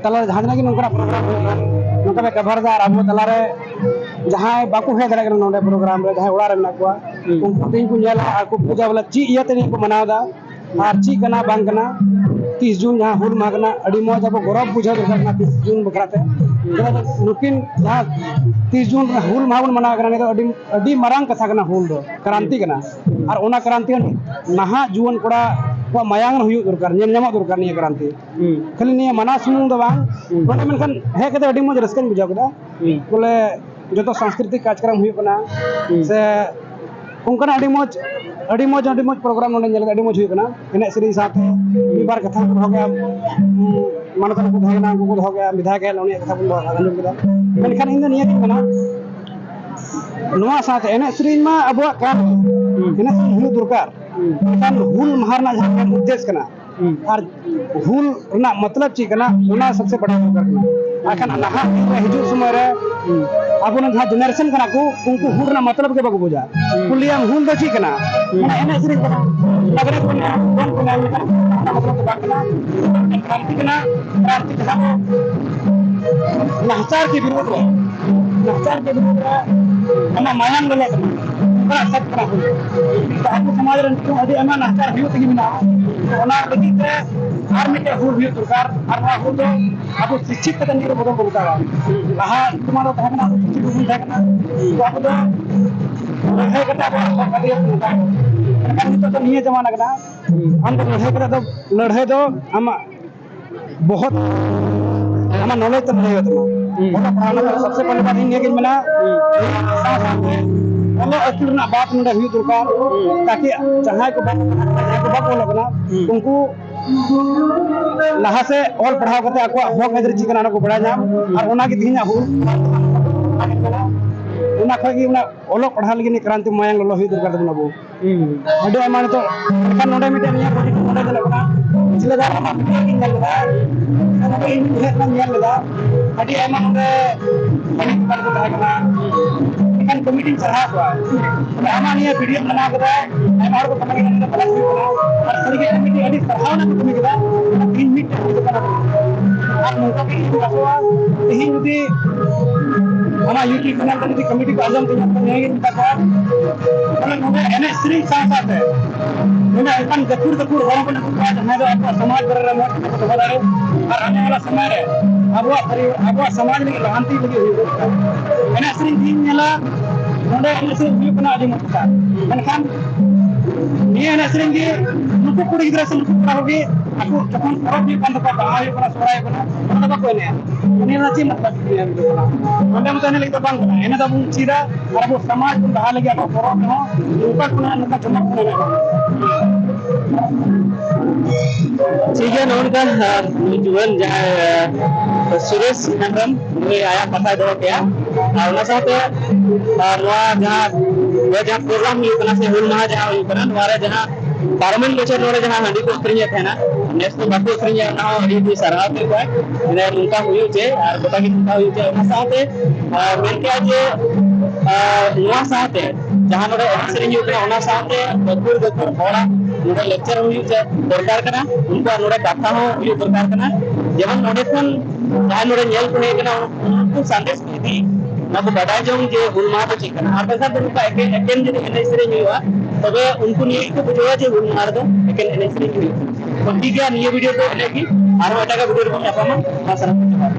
ᱛᱟᱞᱟᱨᱮ ᱡᱟᱦᱟᱸ ᱛᱤᱱᱟᱹᱜ ᱜᱮ ᱱᱚᱝᱠᱟᱱᱟᱜ ᱯᱨᱳᱜᱨᱟᱢ ᱦᱩᱭᱩᱜ ᱠᱟᱱ, ᱱᱚᱝᱠᱟ ᱯᱮ ᱠᱟᱵᱷᱟᱨ ᱮᱫᱟ, ᱟᱨ ᱟᱵᱚ ᱛᱟᱞᱟᱨᱮ ᱡᱟᱦᱟᱸᱭ ᱵᱟᱠᱚ ᱦᱮᱡ ᱫᱟᱲᱮᱭᱟᱜ ᱠᱟᱱᱟ ᱱᱚᱰᱮ ᱯᱨᱳᱜᱨᱟᱢ ᱨᱮ, ᱡᱟᱦᱟᱸᱭ ᱚᱲᱟᱜ ᱨᱮ ᱢᱮᱱᱟᱜ ᱠᱚᱣᱟ, ᱦᱩᱸ᱾ ᱩᱱᱠᱩ ᱛᱮᱦᱮᱧ ᱠᱚ ᱧᱮᱞᱟ ᱟᱨ ᱠᱚ ᱵᱩᱡᱟ ᱵᱚᱞᱮ ᱪᱮᱫ ᱤᱭᱟᱹᱛᱮ ᱱᱤᱭᱟᱹ ᱠᱚ ᱢᱟᱱᱟᱣ ᱮᱫᱟ᱾ ᱟᱨ ᱪᱮᱫ ᱠᱟᱱᱟ ᱵᱟᱝ ᱠᱟᱱᱟ, ᱛᱤᱥ ᱡᱩᱱ ᱡᱟᱦᱟᱸ ᱦᱩᱞ ᱢᱟᱦᱟ ᱠᱟᱱᱟ, ᱟᱹᱰᱤ ᱢᱚᱡᱽ ᱟᱵᱚ ᱜᱚᱨᱚᱵᱽ ᱵᱩᱡᱷᱟᱹᱣ ᱫᱚᱨᱠᱟᱨ ᱠᱟᱱᱟ ᱛᱤᱥ ᱡᱩᱱ ᱵᱟᱠᱷᱨᱟ ᱛᱮ᱾ ᱪᱮᱫᱟᱜ ᱥᱮ ᱱᱩᱠᱤᱱ ᱡᱟᱦᱟᱸ ᱛᱤᱥ ᱡᱩᱱ ᱦᱩᱞ ᱢᱟᱦᱟ ᱵᱚᱱ ᱢᱟᱱᱟᱣ ᱠᱟᱱᱟ, ᱱᱤᱭᱟᱹ ᱫᱚ ᱟᱹᱰᱤ, ᱟᱹᱰᱤ ᱢᱟᱨᱟᱝ ᱠᱟᱛᱷᱟ ᱠᱟᱱᱟ, ᱦᱩᱞ ᱫᱚ ᱠᱨᱟᱱᱛᱤ ᱠᱟᱱᱟ᱾ ᱟᱨ ᱚᱱᱟ ᱠᱨᱟᱱᱛᱤ ᱱᱟᱦᱟᱜ ᱡᱩᱣᱟᱹᱱ ᱠᱚᱲᱟ ᱠᱚᱣᱟᱜ ᱢᱟᱭᱟᱝ ᱨᱮ ᱦᱩᱭᱩᱜ ᱫᱚᱨᱠᱟᱨ, ᱧᱮᱞ ᱧᱟᱢᱚᱜ ᱫᱚᱨᱠᱟᱨ ᱱᱤᱭᱟᱹ ᱠᱨᱟᱱᱛᱤ᱾ ᱦᱩᱸ᱾ ᱠᱷᱟᱹᱞᱤ ᱱᱤᱭᱟᱹ ᱢᱟᱱᱟᱣ ᱥᱩᱢᱩᱝ ᱫᱚ ᱵᱟᱝ, ᱦᱩᱸ᱾ ᱱᱚᱰᱮ ᱢᱮᱱᱠᱷᱟᱱ ᱦᱮᱡ ᱠᱟᱛᱮ ᱟᱹᱰᱤ ᱢᱚᱡᱽ ᱨᱟᱹᱥᱠᱟᱹᱧ ᱵᱩᱡᱷᱟᱹᱣ ᱠᱮᱫᱟ᱾ ᱦᱩᱸ᱾ ᱵᱚᱞᱮ ᱡᱚᱛᱚ ᱥᱟᱝᱥᱠᱨᱤᱛᱤᱠ ᱠᱟᱨᱡᱚᱠᱨᱚᱢ ᱦᱩᱭᱩᱜ ᱠᱟᱱᱟ, ᱦᱩᱸ᱾ ᱥᱮ ᱚᱱᱠᱟᱱᱟᱜ ᱟᱹᱰᱤ ᱢᱚᱡᱽ, ᱟᱹᱰᱤ ᱢᱚᱡᱽ, ᱟᱹᱰᱤ ᱢᱚᱡᱽ ᱯᱨᱳᱜᱨᱟᱢ ᱱᱚᱰᱮ ᱧᱮᱞ ᱠᱮᱫᱟ, ᱟᱹᱰᱤ ᱢᱚᱡᱽ ᱦᱩᱭᱩᱜ ᱠᱟᱱᱟ᱾ ᱮᱱᱮᱡ ᱥᱮᱨᱮᱧ ᱥᱟᱶᱛᱮ ᱢᱤᱫ ᱵᱟᱨ ᱠᱟᱛᱷᱟ ᱠᱚ ᱫᱚᱦᱚ ᱠᱮᱫᱟ, ᱩᱸ, ᱢᱟᱱᱚᱛᱟᱱ ᱠᱚ ᱛᱟᱦᱮᱸ ᱠᱟᱱᱟ, ᱩᱱᱠᱩ ᱠᱚ ᱫᱚᱦᱚ ᱠᱮᱫᱟ, ᱵᱤᱫᱷᱟᱭᱚᱠ ᱦᱮᱡ ᱞᱮᱱᱟ, ᱩᱱᱤᱭᱟᱜ ᱠᱟᱛᱷᱟ ᱵᱚᱱ ᱫᱚᱦᱚ ᱟᱸᱡᱚᱢ ᱠᱮᱫᱟ᱾ ᱢᱮᱱᱠᱷᱟᱱ ᱤᱧ ᱫᱚ ᱱᱤᱭᱟᱹ ᱜᱤᱧ ᱢᱮᱱᱟ, ᱱᱚᱣᱟ ᱥᱟᱶᱛᱮ ᱮᱱᱮᱡ ᱥᱮᱨᱮᱧ ᱢᱟ ᱟᱵᱚᱣᱟᱜ ᱠᱟᱱ, ᱦᱩᱸ᱾ ᱮᱱᱮᱡ ᱥᱮᱨᱮᱧ ᱦᱩᱭᱩᱜ ᱫᱚᱨᱠᱟᱨ᱾ ᱦᱩᱸ᱾ ᱢᱮᱱᱠᱷᱟᱱ ᱦᱩᱞ ᱢᱟᱦᱟ ᱨᱮᱱᱟᱜ ᱡᱟᱦᱟᱸ ᱢᱮᱱ ᱩᱫᱽᱫᱮᱥ ᱠᱟᱱᱟ, ᱦᱩᱸ᱾ ᱟᱨ ᱦᱩᱞ ᱨᱮᱱᱟᱜ ᱢᱚᱛᱞᱚᱵ ᱪᱮᱫ ᱠᱟᱱᱟ, ᱚᱱᱟ ᱥᱚᱵᱥᱮ ᱵᱟᱰᱟᱭ ᱫᱚᱨᱠᱟᱨ ᱠᱟᱱᱟ᱾ ᱟᱨᱠᱷᱟᱱ ᱱᱟᱦᱟᱜ ᱫᱤᱱ ᱨᱮ ᱦᱤᱡᱩᱜ ᱥᱚᱢᱚᱭ ᱨᱮ ᱦᱩᱸ᱾ ᱟᱵᱚᱨᱮᱱ ᱡᱟᱦᱟᱸ ᱡᱮᱱᱟᱨᱮᱥᱚᱱ ᱠᱟᱱᱟ ᱠᱚ, ᱩᱱᱠᱩ ᱦᱩᱞ ᱨᱮᱱᱟᱜ ᱢᱚᱛᱞᱚᱵ ᱜᱮ ᱵᱟᱠᱚ ᱵᱩᱡᱟ᱾ ᱦᱩᱸ᱾ ᱠᱩᱞᱤᱭᱟᱢ, "ᱦᱩᱞ ᱫᱚ ᱪᱮᱫ ᱠᱟᱱᱟ?" ᱦᱩᱸ᱾ ᱢᱟᱱᱮ ᱮᱱᱮᱡ ᱥᱮᱨᱮᱧ ᱠᱟᱱᱟ, ᱞᱟᱜᱽᱲᱮ ᱠᱚ ᱮᱱᱮᱡᱼᱟ, ᱫᱚᱝ ᱠᱚ ᱮᱱᱮᱡᱼᱟ, ᱢᱮᱱᱠᱷᱟᱱ ᱚᱱᱟ ᱢᱚᱛᱞᱚᱵ ᱫᱚ ᱵᱟᱝ ᱠᱟᱱᱟ᱾ ᱠᱨᱟᱱᱛᱤ ᱠᱟᱱᱟ, ᱠᱨᱟᱱᱛᱤ ᱡᱟᱦᱟᱸ ᱫᱚ ᱱᱟᱦᱟᱪᱟᱨ ᱠᱮ ᱵᱤᱨᱩᱫᱷ ᱨᱮ, ᱱᱟᱦᱟᱪᱟᱨ ᱠᱮ ᱵᱤᱨᱩᱫᱷ ᱨᱮ ᱟᱢᱟᱜ ᱢᱟᱭᱟᱢ ᱞᱚᱞᱚ ᱠᱟᱱᱟ, ᱚᱱᱠᱟᱱᱟᱜ ᱥᱟᱹᱛ ᱠᱟᱱᱟ ᱦᱩᱞ᱾ ᱟᱵᱚ ᱥᱚᱢᱟᱡᱽ ᱨᱮ ᱱᱤᱛᱚᱜ ᱟᱹᱰᱤ ᱟᱭᱢᱟ ᱱᱟᱦᱟᱪᱟᱨ ᱦᱩᱭᱩᱜ ᱛᱮᱜᱮ ᱢᱮᱱᱟᱜᱼᱟ᱾ ᱚᱱᱟ ᱞᱟᱹᱜᱤᱫ ᱛᱮ ᱟᱨ ᱢᱤᱫᱴᱮᱡ ᱦᱩᱞ ᱦᱩᱭᱩᱜ ᱫᱚᱨᱠᱟᱨ, ᱟᱨ ᱱᱚᱣᱟ ᱦᱩᱞ ᱫᱚ ᱟᱵᱚ ᱥᱤᱪᱪᱷᱤᱛ ᱠᱟᱛᱮ ᱱᱤᱭᱟᱹ ᱵᱚᱫᱚᱞ ᱵᱚᱱ ᱢᱮᱛᱟᱜᱼᱟ᱾ ᱞᱟᱦᱟ ᱡᱚᱢᱟ ᱫᱚ ᱛᱟᱦᱮᱸ ᱠᱟᱱᱟ, ᱟᱵᱚ ᱥᱤᱪᱪᱷᱤᱛ ᱵᱚᱱ ᱛᱟᱦᱮᱸ ᱠᱟᱱᱟ, ᱛᱚ ᱟᱵᱚ ᱫᱚ ᱞᱟᱹᱲᱦᱟᱹᱭ ᱠᱟᱛᱮ ᱟᱵᱚᱣᱟᱜ ᱦᱚᱠ ᱟᱹᱫᱟᱹᱭ ᱵᱚᱱ ᱢᱮᱛᱟᱜᱼᱟ᱾ ᱢᱮᱱᱠᱷᱟᱱ ᱱᱤᱛᱚᱜ ᱫᱚ ᱱᱤᱭᱟᱹ ᱡᱚᱢᱟᱱᱟ ᱠᱟᱱᱟ, ᱟᱢ ᱫᱚ ᱞᱟᱹᱲᱦᱟᱹᱭ ᱠᱟᱛᱮ ᱫᱚ, ᱞᱟᱹᱲᱦᱟᱹᱭ ᱫᱚ ᱟᱢᱟᱜ ᱵᱚᱦᱚᱛ ᱟᱢᱟᱜ ᱱᱚᱞᱮᱡᱽ ᱛᱮ ᱞᱟᱹᱭ ᱦᱩᱭᱩᱜ ᱛᱟᱢᱟ᱾ ᱦᱩᱸ᱾ ᱚᱞᱚᱜ ᱯᱟᱲᱦᱟᱣ ᱨᱮᱱᱟᱜ ᱥᱚᱵᱥᱮ ᱯᱚᱦᱞᱮ ᱵᱟᱛ ᱤᱧ ᱱᱤᱭᱟᱹ ᱜᱤᱧ ᱢᱮᱱᱟ, ᱦᱩᱸ᱾ ᱥᱟᱶ ᱥᱟᱶᱛᱮ ᱚᱞᱚᱜ ᱟᱹᱠᱤᱞ ᱨᱮᱱᱟᱜ ᱵᱟᱛ ᱱᱚᱰᱮ ᱦᱩᱭᱩᱜ ᱫᱚᱨᱠᱟᱨ, ᱦᱩᱸ᱾ ᱛᱟᱠᱤ ᱡᱟᱦᱟᱸᱭ ᱠᱚ ᱵᱟᱠᱚ ᱯᱟᱲᱦᱟᱜ ᱠᱟᱱᱟ, ᱡᱟᱦᱟᱸᱭ ᱠᱚ ᱵᱟᱠᱚ ᱚᱞᱚᱜ ᱠᱟᱱᱟ, ᱦᱩᱸ᱾ ᱩᱱᱠᱩ ᱞᱟᱦᱟ ᱥᱮᱫ ᱚᱞ ᱯᱟᱲᱦᱟᱣ ᱠᱟᱛᱮ ᱟᱠᱚᱣᱟᱜ ᱦᱚᱠ ᱟᱹᱭᱫᱟᱹᱨᱤ ᱪᱮᱫ ᱠᱟᱱᱟ ᱚᱱᱟ ᱠᱚ ᱵᱟᱲᱟᱭ ᱧᱟᱢ, ᱟᱨ ᱚᱱᱟ ᱜᱮ ᱛᱮᱦᱮᱧᱟᱜ ᱦᱩᱞ, ᱚᱱᱟ ᱠᱷᱚᱱ ᱜᱮ ᱚᱱᱟ ᱚᱞᱚᱜ ᱯᱟᱲᱦᱟᱣ ᱞᱟᱹᱜᱤᱫ ᱱᱤᱭᱟᱹ ᱠᱨᱟᱱᱛᱤ ᱢᱟᱭᱟᱝ ᱞᱚᱞᱚ ᱦᱩᱭᱩᱜ ᱫᱚᱨᱠᱟᱨ ᱛᱟᱵᱚᱱ ᱟᱵᱚ᱾ ᱦᱩᱸ᱾ ᱟᱹᱰᱤ ᱟᱭᱢᱟ ᱱᱤᱛᱚᱜ, ᱢᱮᱱᱠᱷᱟᱱ ᱱᱚᱰᱮ ᱢᱤᱫᱴᱮᱱ ᱱᱤᱭᱟᱹ project ᱱᱚᱰᱮ ᱧᱮᱞᱚᱜ ᱠᱟᱱᱟ, ᱯᱤᱪᱷᱞᱟᱹ ᱫᱷᱟᱣ ᱟᱢᱟᱜ video ᱜᱤᱧ ᱧᱮᱞ ᱞᱮᱫᱟ, ᱱᱚᱰᱮ ᱤᱧ ᱦᱮᱡ ᱠᱟᱛᱮᱧ ᱧᱮᱞ ᱞᱮᱫᱟ, ᱟᱹᱰᱤ ᱟᱭᱢᱟ ᱱᱚᱰᱮ ᱠᱚᱢᱤᱴᱤ ᱠᱚ ᱛᱟᱦᱮᱸ ᱠᱟᱱᱟ, ᱢᱮᱱᱠᱷᱟᱱ ᱠᱚᱢᱤᱴᱤᱧ ᱥᱟᱨᱦᱟᱣ ᱠᱚᱣᱟ᱾ ᱛᱚᱵᱮ ᱟᱢᱟᱜ ᱱᱤᱭᱟᱹ video ᱢᱟᱱᱟᱣ ᱠᱮᱫᱟ, ᱟᱭᱢᱟ ᱦᱚᱲ ᱠᱚ comment ᱠᱮᱫᱟ, ᱱᱤᱭᱟᱹ ᱫᱚ ᱵᱟᱝ ᱦᱩᱭᱩᱜ ᱠᱟᱱᱟ᱾ ᱟᱨ ᱥᱟᱹᱨᱤᱜᱮ ᱠᱚᱢᱤᱴᱤ ᱟᱹᱰᱤ ᱥᱟᱨᱦᱟᱣ ᱨᱮᱱᱟᱜ ᱠᱚ ᱠᱟᱹᱢᱤ ᱠᱮᱫᱟ, ᱛᱤᱦᱤᱧ ᱢᱤᱫᱴᱮᱱ ᱦᱩᱭᱩᱜ ᱠᱟᱱᱟ᱾ ᱟᱨ ᱱᱚᱝᱠᱟ ᱜᱮ ᱤᱧ ᱟᱥᱚᱜᱼᱟ, ᱛᱤᱦᱤᱧ ᱡᱩᱫᱤ ᱟᱢᱟᱜ YouTube channel ᱨᱮ ᱡᱩᱫᱤ ᱠᱚᱢᱤᱴᱤ ᱠᱚ ᱟᱸᱡᱚᱢ ᱛᱤᱧᱟ, ᱛᱚ ᱱᱤᱭᱟᱹ ᱜᱮ ᱢᱮᱛᱟ ᱠᱚᱣᱟ, ᱵᱚᱞᱮ ᱱᱚᱰᱮ ᱮᱱᱮᱡ ᱥᱮᱨᱮᱧ ᱥᱟᱶ ᱥᱟᱶᱛᱮ ᱱᱚᱰᱮ ᱚᱱᱠᱟᱱ ᱜᱟᱹᱠᱷᱩᱲ ᱜᱟᱹᱠᱷᱩᱲ ᱦᱚᱲ ᱠᱚ ᱱᱩᱠᱩ ᱠᱚᱣᱟ, ᱡᱟᱦᱟᱸᱭ ᱫᱚ ᱟᱵᱚᱣᱟᱜ ᱥᱚᱢᱟᱡᱽ ᱵᱟᱨᱮ ᱨᱮ ᱢᱚᱡᱽ ᱠᱟᱛᱷᱟ ᱠᱚ ᱫᱚᱦᱚ ᱫᱟᱲᱮ, ᱟᱨ ᱟᱵᱚᱣᱟᱜ ᱥᱚᱢᱟᱡᱽ ᱨᱮ ᱟᱵᱚᱣᱟᱜ ᱯᱚᱨᱤ-, ᱟᱵᱚᱣᱟᱜ ᱥᱚᱢᱟᱡᱽ ᱞᱟᱹᱜᱤᱫ ᱞᱟᱦᱟᱱᱛᱤ ᱞᱟᱹᱜᱤᱫ ᱦᱩᱭᱩᱜ ᱠᱟᱱᱟ᱾ ᱮᱱᱮᱡ ᱥᱮᱨᱮᱧ ᱛᱤᱦᱤᱧ ᱧᱮᱞᱟ, ᱱᱚᱰᱮ ᱮᱱᱮᱡ ᱥᱮᱨᱮᱧ ᱦᱩᱭᱩᱜ ᱠᱟᱱᱟ ᱟᱹᱰᱤ ᱢᱚᱡᱽ ᱠᱟᱛᱷᱟ, ᱢᱮᱱᱠᱷᱟᱱ ᱱᱤᱭᱟᱹ ᱮᱱᱮᱡ ᱥᱮᱨᱮᱧ ᱜᱮ ᱱᱩᱠᱩ ᱠᱩᱲᱤ ᱜᱤᱫᱽᱨᱟᱹ ᱥᱮ ᱱᱩᱠᱩ ᱠᱚᱲᱟ ᱠᱚᱜᱮ ᱟᱠᱚ ᱡᱚᱠᱷᱚᱱ ᱯᱚᱨᱚᱵᱽ ᱦᱩᱭᱩᱜ ᱠᱟᱱ ᱛᱟᱠᱚᱣᱟ, ᱵᱟᱦᱟ ᱦᱩᱭᱩᱜ ᱠᱟᱱᱟ, ᱥᱚᱦᱨᱟᱭ ᱦᱩᱭᱩᱜ ᱠᱟᱱᱟ, ᱚᱱᱟ ᱫᱚ ᱵᱟᱠᱚ ᱮᱱᱮᱡᱼᱟ᱾ ᱱᱤᱭᱟᱹ ᱫᱚ ᱪᱮᱫ ᱢᱚᱛᱞᱚᱵ ᱮᱱᱮᱡ ᱫᱚ ᱠᱟᱱᱟ? ᱱᱚᱰᱮ ᱢᱚᱛᱚ ᱮᱱᱮᱡ ᱞᱟᱹᱜᱤᱫ ᱫᱚ ᱵᱟᱝ ᱠᱟᱱᱟ᱾ ᱮᱱᱮᱡ ᱫᱚᱵᱚᱱ ᱪᱮᱫᱟ, ᱟᱨ ᱟᱵᱚ ᱥᱚᱢᱟᱡᱽ ᱵᱚᱱ ᱞᱟᱦᱟ ᱞᱟᱹᱜᱤᱫ ᱟᱵᱚ ᱯᱚᱨᱚᱵᱽ ᱨᱮᱦᱚᱸ ᱱᱚᱝᱠᱟ ᱠᱷᱚᱱᱟᱜ ᱱᱚᱝᱠᱟ ᱡᱚᱢᱟᱜ ᱵᱚᱱ ᱮᱱᱮᱡ ᱢᱟ᱾ ᱴᱷᱤᱠ ᱜᱮᱭᱟ, ᱱᱚᱜᱼᱚ ᱱᱚᱝᱠᱟ, ᱟᱨ ᱱᱩᱭ ᱡᱩᱣᱟᱹᱱ ᱡᱟᱦᱟᱸᱭ, ᱟᱨ ᱥᱩᱨᱮᱥ ᱦᱮᱢᱵᱨᱚᱢ, ᱱᱩᱭ ᱟᱭᱟᱜ ᱠᱟᱛᱷᱟᱭ ᱫᱚᱦᱚ ᱠᱮᱜᱼᱟ᱾ ᱟᱨ ᱚᱱᱟ ᱥᱟᱶᱛᱮ, ᱟᱨ ᱱᱚᱣᱟ ᱡᱟᱦᱟᱸ, ᱱᱚᱣᱟ ᱡᱟᱦᱟᱸ program ᱦᱩᱭᱩᱜ ᱠᱟᱱᱟ ᱥᱮ ᱦᱩᱞ ᱢᱟᱦᱟ ᱡᱟᱦᱟᱸ ᱦᱩᱭᱩᱜ ᱠᱟᱱᱟ, ᱱᱚᱣᱟ ᱨᱮ ᱡᱟᱦᱟᱸ ᱯᱟᱨᱚᱢᱮᱱ ᱵᱚᱪᱷᱚᱨ ᱱᱚᱰᱮ ᱡᱟᱦᱟᱸ ᱦᱟᱺᱰᱤ ᱠᱚ ᱟᱹᱠᱷᱨᱤᱧᱮᱫ ᱛᱟᱦᱮᱱᱟ, ᱱᱮᱥ ᱫᱚ ᱵᱟᱠᱚ ᱟᱹᱠᱷᱨᱤᱧᱟ, ᱚᱱᱟ ᱦᱚᱸ ᱟᱹᱰᱤ ᱟᱹᱰᱤ ᱥᱟᱨᱦᱟᱣ ᱛᱮ ᱠᱚᱣᱟᱭ᱾ ᱱᱚᱝᱠᱟ ᱦᱩᱭᱩᱜ ᱪᱮ ᱟᱨ ᱜᱚᱴᱟ ᱜᱮ ᱱᱚᱝᱠᱟ ᱦᱩᱭᱩᱜ ᱪᱮ, ᱚᱱᱟ ᱥᱟᱶᱛᱮ, ᱟᱨ ᱢᱮᱱ ᱠᱮᱜᱼᱟ ᱡᱮ, ᱟᱨ ᱱᱚᱣᱟ ᱥᱟᱶᱛᱮ ᱡᱟᱦᱟᱸ ᱱᱚᱰᱮ ᱮᱱᱮᱡ ᱥᱮᱨᱮᱧ ᱦᱩᱭᱩᱜ ᱠᱟᱱᱟ, ᱚᱱᱟ ᱥᱟᱶᱛᱮ ᱜᱟᱹᱠᱷᱩᱲ ᱜᱟᱹᱠᱷᱩᱲ ᱦᱚᱲᱟᱜ ᱱᱚᱰᱮ lecture ᱦᱩᱭᱩᱜ ᱪᱮ ᱫᱚᱨᱠᱟᱨ ᱠᱟᱱᱟ, ᱩᱱᱠᱩᱣᱟᱜ ᱱᱚᱰᱮ ᱠᱟᱛᱷᱟ ᱦᱚᱸ ᱦᱩᱭᱩᱜ ᱫᱚᱨᱠᱟᱨ ᱠᱟᱱᱟ᱾ ᱡᱮᱢᱚᱱ ᱱᱚᱰᱮ ᱠᱷᱚᱱ ᱡᱟᱦᱟᱸᱭ ᱱᱚᱰᱮ ᱧᱮᱞ ᱠᱚ ᱦᱮᱡ ᱠᱟᱱᱟ, ᱩᱱᱠᱩ ᱥᱟᱸᱫᱮᱥ ᱠᱚ ᱤᱫᱤ, ᱚᱱᱟ ᱠᱚ ᱵᱟᱰᱟᱭ ᱡᱚᱝ ᱡᱮ ᱦᱩᱞ ᱢᱟᱦᱟ ᱫᱚ ᱪᱮᱫ ᱠᱟᱱᱟ᱾ ᱟᱨ ᱵᱟᱝᱠᱷᱟᱱ ᱫᱚ ᱱᱚᱝᱠᱟ ᱮᱠᱮᱱ, ᱮᱠᱮᱱ ᱡᱩᱫᱤ ᱮᱱᱮᱡ ᱥᱮᱨᱮᱧ ᱦᱩᱭᱩᱜᱼᱟ, ᱛᱚᱵᱮ ᱩᱱᱠᱩ ᱱᱤᱭᱟᱹ ᱜᱮᱠᱚ ᱵᱩᱡᱷᱟᱹᱣᱟ ᱡᱮ ᱦᱩᱞ ᱢᱟᱦᱟ ᱨᱮᱫᱚ ᱮᱠᱮᱱ ᱮᱱᱮᱡ ᱥᱮᱨᱮᱧ ᱦᱩᱭᱩᱜᱼᱟ᱾ ᱛᱚ ᱴᱷᱤᱠ ᱜᱮᱭᱟ, ᱱᱤᱭᱟᱹ video ᱫᱚ ᱤᱱᱟᱹᱜ ᱜᱮ, ᱟᱨᱦᱚᱸ ᱮᱴᱟᱜᱟᱜ video ᱨᱮᱵᱚᱱ ᱧᱟᱯᱟᱢᱟ᱾ ᱢᱟ ᱥᱟᱱᱟᱢ ᱠᱚ ᱡᱚᱦᱟᱨ᱾